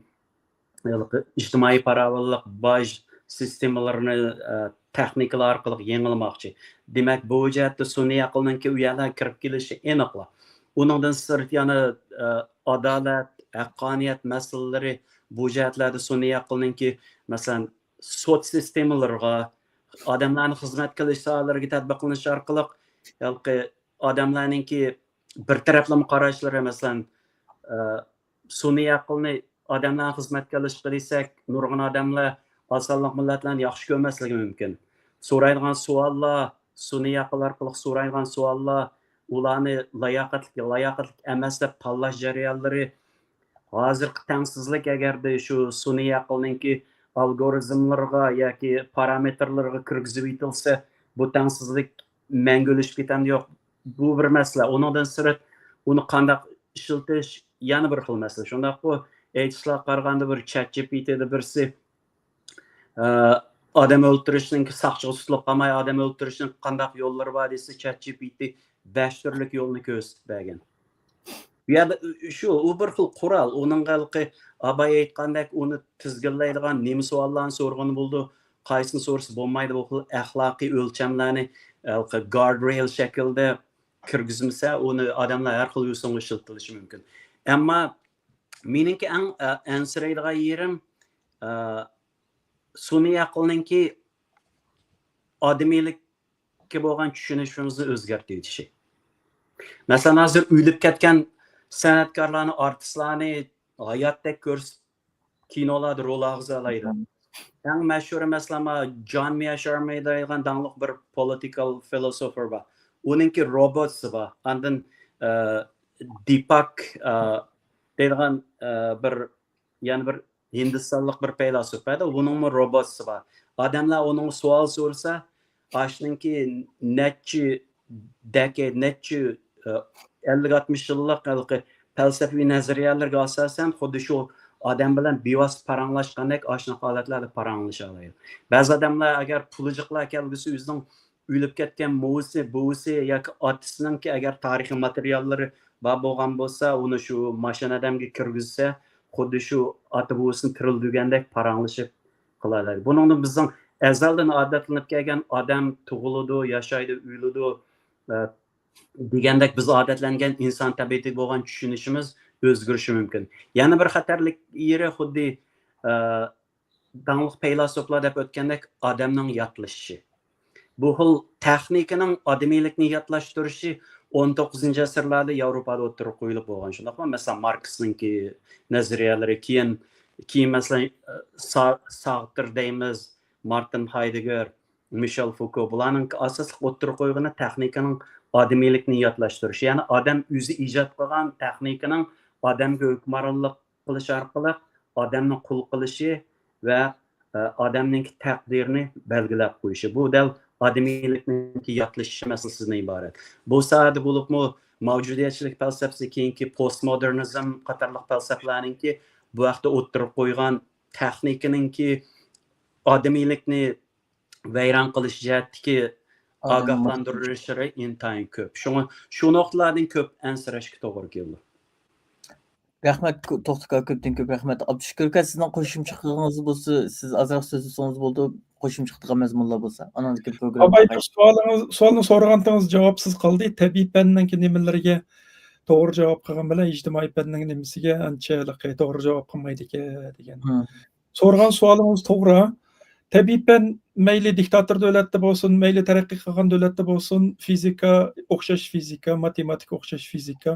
ھېلىقى ئىجتىمائىي پاراۋانلىق باج سىستېمىلىرىنى، ئە، تېخنىكىلار ئارقىلىق يېڭىلىماقچى. دېمەك، بۇ جەھەتتە سۈنئىي ئەقىلنىڭكى ئۇ يەرلەرگە كىرىپ كېلىشى ئېنىقلا. ئۇنىڭدىن سىرت يەنە، ئە، ئادالەت، ھەققانىيەت مەسىلىلىرى بۇ جەھەتلەردە سۈنئىي ئەقىلنىڭكى، مەسىلەن، سوت سىستېمىلىرىغا، ئادەملەرنى خىزمەتكە ئېلىش ساھەلىرىگە تەتبىقلىنىش ئارقىلىق، ھېلىقى ئادەملەرنىڭكى بىر تەرەپلىمە قاراشلىرى، مەسىلەن، ئە، سۈنئىي ئەقىلنى ئادەملەرنى خىزمەتكە ئېلىشقا دېسەك، نۇرغۇن ئادەملەر ئاز سانلىق مىللەتلەرنى ياخشى كۆرمەسلىكى مۇمكىن. سورايدىغان سوئاللار، سۈنئىي ئەقىل ئارقىلىق سورايدىغان سوئاللار، ئۇلارنى لاياقەتلىك، لاياقەتلىك ئەمەس دەپ تاللاش جەريانلىرى، ھازىرقى تەڭسىزلىك ئەگەردە شۇ سۈنئىي ئەقىلنىڭكى ئالگورىزملىرىغا ياكى پارامېتىرلىرىغا كىرگۈزۈپ يېتىلسە، بۇ تەڭسىزلىك مەڭگۈ ئۆلۈشۈپ كېتەمدۇ يوق، بۇ بىر مەسىلە. ئۇنىڭدىن سىرت، ئۇنى قانداق ئىشلىتىش يەنە بىر خىل مەسىلە. شۇنداققۇ، ئېيتىشلارغا قارىغاندا، بىر چات جى پى تىدا بىرسى، ئە، ئادەم ئۆلتۈرۈشنىڭكى، ساقچىغا تۇتۇلۇپ قالماي ئادەم ئۆلتۈرۈشنىڭ قانداق يوللىرى بار دېسە، چات جى پى تى بەش تۈرلۈك يولنى كۆرسىتىپ بەرگەن. بۇ يەردە شۇ، ئۇ بىر خىل قورال. ئۇنىڭغا ھېلىقى ئاباي ئېيتقاندەك، ئۇنى تىزگىنلەيدىغان نېمە سوئاللارنى سورىغىلى بولىدۇ، قايسىنى سورىسا بولمايدۇ، بۇ خىل ئەخلاقىي ئۆلچەملەرنى ھېلىقى گارد رېيل شەكلىدە كىرگۈزمىسە، ئۇنى ئادەملەر ھەر خىل يوسۇنغا ئىشلىتىلىشى مۇمكىن. ئەمما مېنىڭكى ئەڭ، ئە، ئەنسىرەيدىغان يېرىم، ئە، سۈنئىي ئەقىلنىڭكى ئادىمىيلىك بولغان چۈشىنىشىمىزنى ئۆزگەرتىۋېتىشى. مەسىلەن، ھازىر ئۆلۈپ كەتكەن سەنئەتكارلارنى، ئارتىسلارنى ھاياتتەك كۆرسىتىپ، كىنولاردا رول ئالغۇزالايدۇ. ئەڭ مەشھۇرى، مەسىلەن، جان مىيا شارما دەيدىغان داڭلىق بىر پولىتىكال فىلوسوفېر بار. ئۇنىڭكى روبوتسى بار. ئاندىن، ئە، دىپاك، ئە، دەيدىغان، ئە، بىر، يەنە بىر ھىندىستانلىق بىر پەيلاسوپ بار. ئۇنىڭمۇ روبوتسى بار. ئادەملەر ئۇنىڭغا سوئال سورىسا، ئاشۇنىڭكى نەچچە دەكە، نەچچە، ئە، ئەللىك ئاتمىش يىللىق ھېلىقى پەلسەپىۋى نەزەرىيەلەرگە ئاساسەن، خۇددى شۇ ئادەم بىلەن بىۋاسىتە پاراڭلاشقاندەك ئاشۇنداق ھالەتلەردە پاراڭلىشالايدۇ. بەزى ئادەملەر ئەگەر پۇلى جىقلار كەلگۈسى ئۆزىنىڭ ئۆلۈپ كەتكەن موۋىسى، بوۋىسى ياكى ئاتىسىنىڭكى ئەگەر تارىخىي ماتېرىياللىرى بار بولغان بولسا، ئۇنى شۇ ماشىنا ئادەمگە كىرگۈزسە، خۇددى شۇ ئاتا بوۋىسىنى تىرىلدۈرگەندەك پاراڭلىشىپ قىلالايدۇ. بۇنىڭدىن بىزنىڭ ئەزەلدىن ئادەتلىنىپ كەلگەن ئادەم تۇغۇلىدۇ، ياشايدۇ، ئۆلىدۇ، ئە، دېگەندەك بىز ئادەتلەنگەن ئىنسان تەبىئىتىگە بولغان چۈشىنىشىمىز ئۆزگىرىشى مۇمكىن. يەنە بىر خەتەرلىك يېرى خۇددى، ئە، داڭلىق پەيلاسوپلار دەپ ئۆتكەندەك ئادەمنىڭ ياتلىشىشى. بۇ خىل تېخنىكىنىڭ ئادىمىيلىكنى ياتلاشتۇرۇشى ئون توققۇزىنچى ئەسىرلەردە ياۋروپادا ئوتتۇرىغا قويۇلۇپ بولغان، شۇنداقمۇ؟ مەسىلەن، ماركسنىڭكى نەزەرىيەلىرى، كېيىن، كېيىن، مەسىلەن، سا-، سارتر دەيمىز، مارتىن ھايدېگېر، مىشېل فۇكو، بۇلارنىڭ ئاساسلىق ئوتتۇرىغا قويغىنى تېخنىكىنىڭ ئادىمىيلىكنى ياتلاشتۇرۇشى. يەنى ئادەم ئۆزى ئىجاد قىلغان تېخنىكىنىڭ ئادەمگە ھۆكۈمرانلىق قىلىش ئارقىلىق ئادەمنى قۇل قىلىشى ۋە، ئە، ئادەمنىڭكى تەقدىرىنى بەلگىلەپ قويۇشى. بۇ دەل ئادىمىيلىكنىڭكى ياتلىشىشى مەسىلىسىدىن ئىبارەت. بۇ ساھەدە بولۇپمۇ مەۋجۇدىيەتچىلىك پەلسەپىسى، كېيىنكى پوستمودېرنىزم قاتارلىق پەلسەپىلەرنىڭكى بۇ ھەقتە ئوتتۇرىغا قويغان تېخنىكىنىڭكى ئادىمىيلىكنى ۋەيران قىلىش جەھەتتىكى ئاگاھلاندۇرۇشلىرى ئىنتايىن كۆپ. شۇڭا شۇ نۇقتىلاردىن كۆپ ئەنسىرەشكە توغرا كېلىدۇ. رەھمەت، توختى ئاكا، كۆپتىن كۆپ رەھمەت. ئابدۇشۈكۈر ئاكا، سىزنىڭ قوشۇمچىلىقىڭىز بولسا، سىز ئازراق سۆزلىسىڭىز بولىدۇ، قوشۇمچە قىلىدىغان مەزمۇنلار بولسا. ئاندىن كېيىن پروگرامما ئاباي، بىر سوئالىڭىز، سوئالنى سورىغانتىڭىز جاۋابسىز قالدى. تەبىئىي پەننىڭكى نېمىلىرىگە توغرا جاۋاب قىلغان بىلەن ئىجتىمائىي پەننىڭ نېمىسىگە ئانچە ھېلىقى توغرا جاۋاب قىلمايدىكەن دېگەن. سورىغان سوئالىڭىز توغرا. تەبىئىي پەن مەيلى دىكتاتور دۆلەتتە بولسۇن، مەيلى تەرەققىي قىلغان دۆلەتتە بولسۇن، فىزىكا ئوخشاش فىزىكا، ماتېماتىكا ئوخشاش فىزىكا،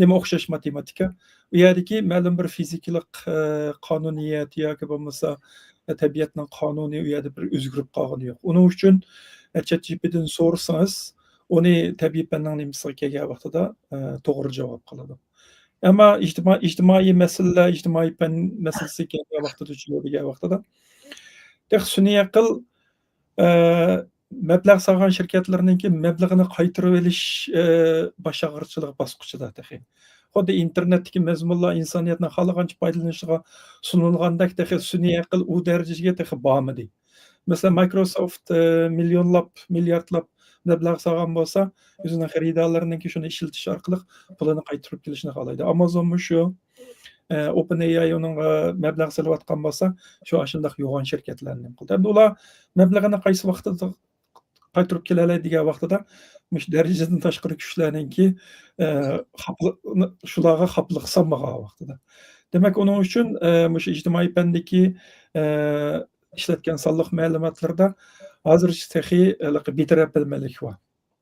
نېمە ئوخشاش ماتېماتىكا. ئۇ يەردىكى مەلۇم بىر فىزىكىلىق، ئە، قانۇنىيەت ياكى بولمىسا، ئە، تەبىئەتنىڭ قانۇنى ئۇ يەردە بىر ئۆزگىرىپ قالغىنى يوق. ئۇنىڭ ئۈچۈن، ئە، چات جى پى تىدىن سورىسىڭىز، ئۇنى تەبىئىي پەننىڭ نېمىسىگە كەلگەن ۋاقتىدا، ئە، توغرا جاۋاب قىلىدۇ. ئەمما ئىجتىما-، ئىجتىمائىي مەسىلىلەر، ئىجتىمائىي پەن مەسىلىسى كەلگەن ۋاقتىدا، دېگەن ۋاقتىدا، تېخى سۈنئىي ئەقىل، ئە، مەبلەغ سالغان شىركەتلەرنىڭكى مەبلىغىنى قايتۇرۇۋېلىش، ئە، باشلانغۇچىلىق باسقۇچىدا تېخى. خۇددى ئىنتېرنېتتىكى مەزمۇنلار ئىنسانىيەتنىڭ خالىغانچە پايدىلىنىشىغا سۇنۇلغاندەك، تېخى سۈنئىي ئەقىل ئۇ دەرىجىگە تېخى بارمىدى. مەسىلەن، مايكروسوفت، ئە، مىليونلاپ، مىلياردلاپ مەبلەغ سالغان بولسا، ئۆزىنىڭ خېرىدارلىرىنىڭكى شۇنى ئىشلىتىش ئارقىلىق پۇلىنى قايتۇرۇپ كېلىشنى خالايدۇ. ئامازونمۇ شۇ، ئە، ئوپېن ئېي ئاي ئۇنىڭغا مەبلەغ سېلىۋاتقان بولسا، شۇ ئاشۇنداق يوغان شىركەتلەرنى نېمە قىلدى. ئەمدى ئۇلار مەبلىغىنى قايسى ۋاقتىدا قايتۇرۇپ كېلەلەيدۇ دېگەن ۋاقتىدا، مۇشۇ دەرىجىدىن تاشقىرى كۈچلەرنىڭكى، ئە، خاپىلىق-، شۇلارغا خاپىلىق سالمىغان ۋاقتىدا. دېمەك، ئۇنىڭ ئۈچۈن، ئە، مۇشۇ ئىجتىمائىي پەندىكى، ئە، ئىشلەتكەن سانلىق مەلۇماتلىرىدا ھازىرچە تېخى ھېلىقى بىتەرەپلىمىلىك بار.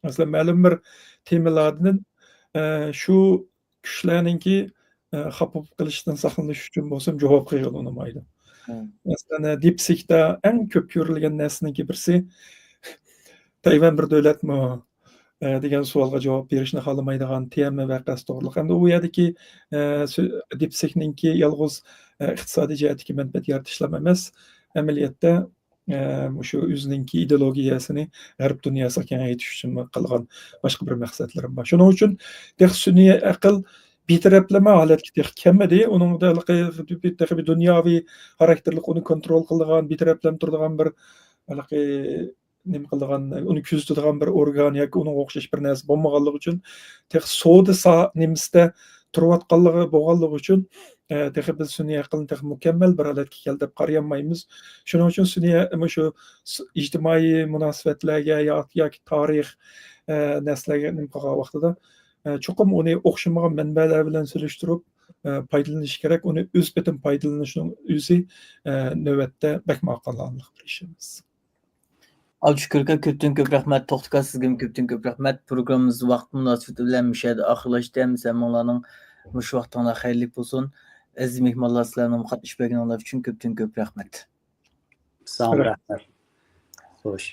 مەسىلەن، مەلۇم بىر تېمىلاردىن، ئە، شۇ كۈچلەرنىڭكى، ئە، خاپا قىلىشتىن ساقلىنىش ئۈچۈن بولسىمۇ جاۋاب قىلغىلى ئۇنىمايدۇ. مەسىلەن، دىپسىكتا ئەڭ كۆپ كۆرۈلگەن نەرسىنىڭكى بىرسى، تەيۋەن بىر دۆلەتمۇ، ئە، دېگەن سوئالغا جاۋاب بېرىشنى خالىمايدىغان تيەنئەنمېن ۋەقەسى توغرىلىق. ئەمدى ئۇ يەردىكى، ئە، سۆ-، دىپسىكنىڭكى يالغۇز، ئە، ئىقتىسادىي جەھەتتىكى مەنپەئەت يارىتىشلام ئەمەس، ئەمەلىيەتتە، ئە، مۇشۇ ئۆزىنىڭكى ئىدېئولوگىيەسىنى غەرب دۇنياسىغا كېڭەيتىش ئۈچۈن قىلغان باشقا بىر مەقسەتلىرىم بار. شۇنىڭ ئۈچۈن تېخى سۈنئىي ئەقىل بىتەرەپلىمە ھالەتكە تېخى كەلمىدى. ئۇنىڭدا ھېلىقى تېخى بىر دۇنياۋى خاراكتېرلىك، ئۇنى كونترول قىلىدىغان، بىتەرەپلىمە تۇرىدىغان بىر ھېلىقى نېمە قىلىدىغان، ئۇنى كۆزىتىدىغان بىر ئورگان ياكى ئۇنىڭغا ئوخشاش بىر نەرسە بولمىغانلىقى ئۈچۈن، تېخى سودا سا-، نېمىسىدە تۇرۇۋاتقانلىقى بولغانلىقى ئۈچۈن، ئە، تېخى بىز سۈنئىي ئەقىلنى تېخى مۇكەممەل بىر ھالەتكە كەلدى دەپ قارىيالمايمىز. شۇنىڭ ئۈچۈن سۈنئىي، مۇشۇ س-، ئىجتىمائىي مۇناسىۋەتلەرگە يا-، ياكى تارىخ، ئە، نەرسىلەرگە نېمە قىلغان ۋاقتىدا، ئە، چوقۇم ئۇنى ئوخشىمىغان مەنبەلەر بىلەن سېلىشتۇرۇپ، ئە، پايدىلىنىش كېرەك. ئۇنى ئۆز پېتىم پايدىلىنىشنىڭ ئۆزى، ئە، نۆۋەتتە بەكمۇ ئاقلانغانلىق بىر ئىش ئەمەس. ئابدۇشۈكۈر ئاكا، كۆپتىن كۆپ رەھمەت. توختى ئاكا، سىزگىمۇ كۆپتىن كۆپ رەھمەت. پروگراممىمىز ۋاقىت مۇناسىۋىتى بىلەن مۇشۇ يەردە ئاخىرلاشتى. ھەممىڭلارنىڭ مۇشۇ ۋاقتىڭلار خەيرلىك بولسۇن. ئەزىز مېھمانلار، سىلەرنىڭ قاتنىشىپ بەرگىنىڭلار ئۈچۈن كۆپتىن كۆپ رەھمەت. ساڭا رەھمەت. خوش.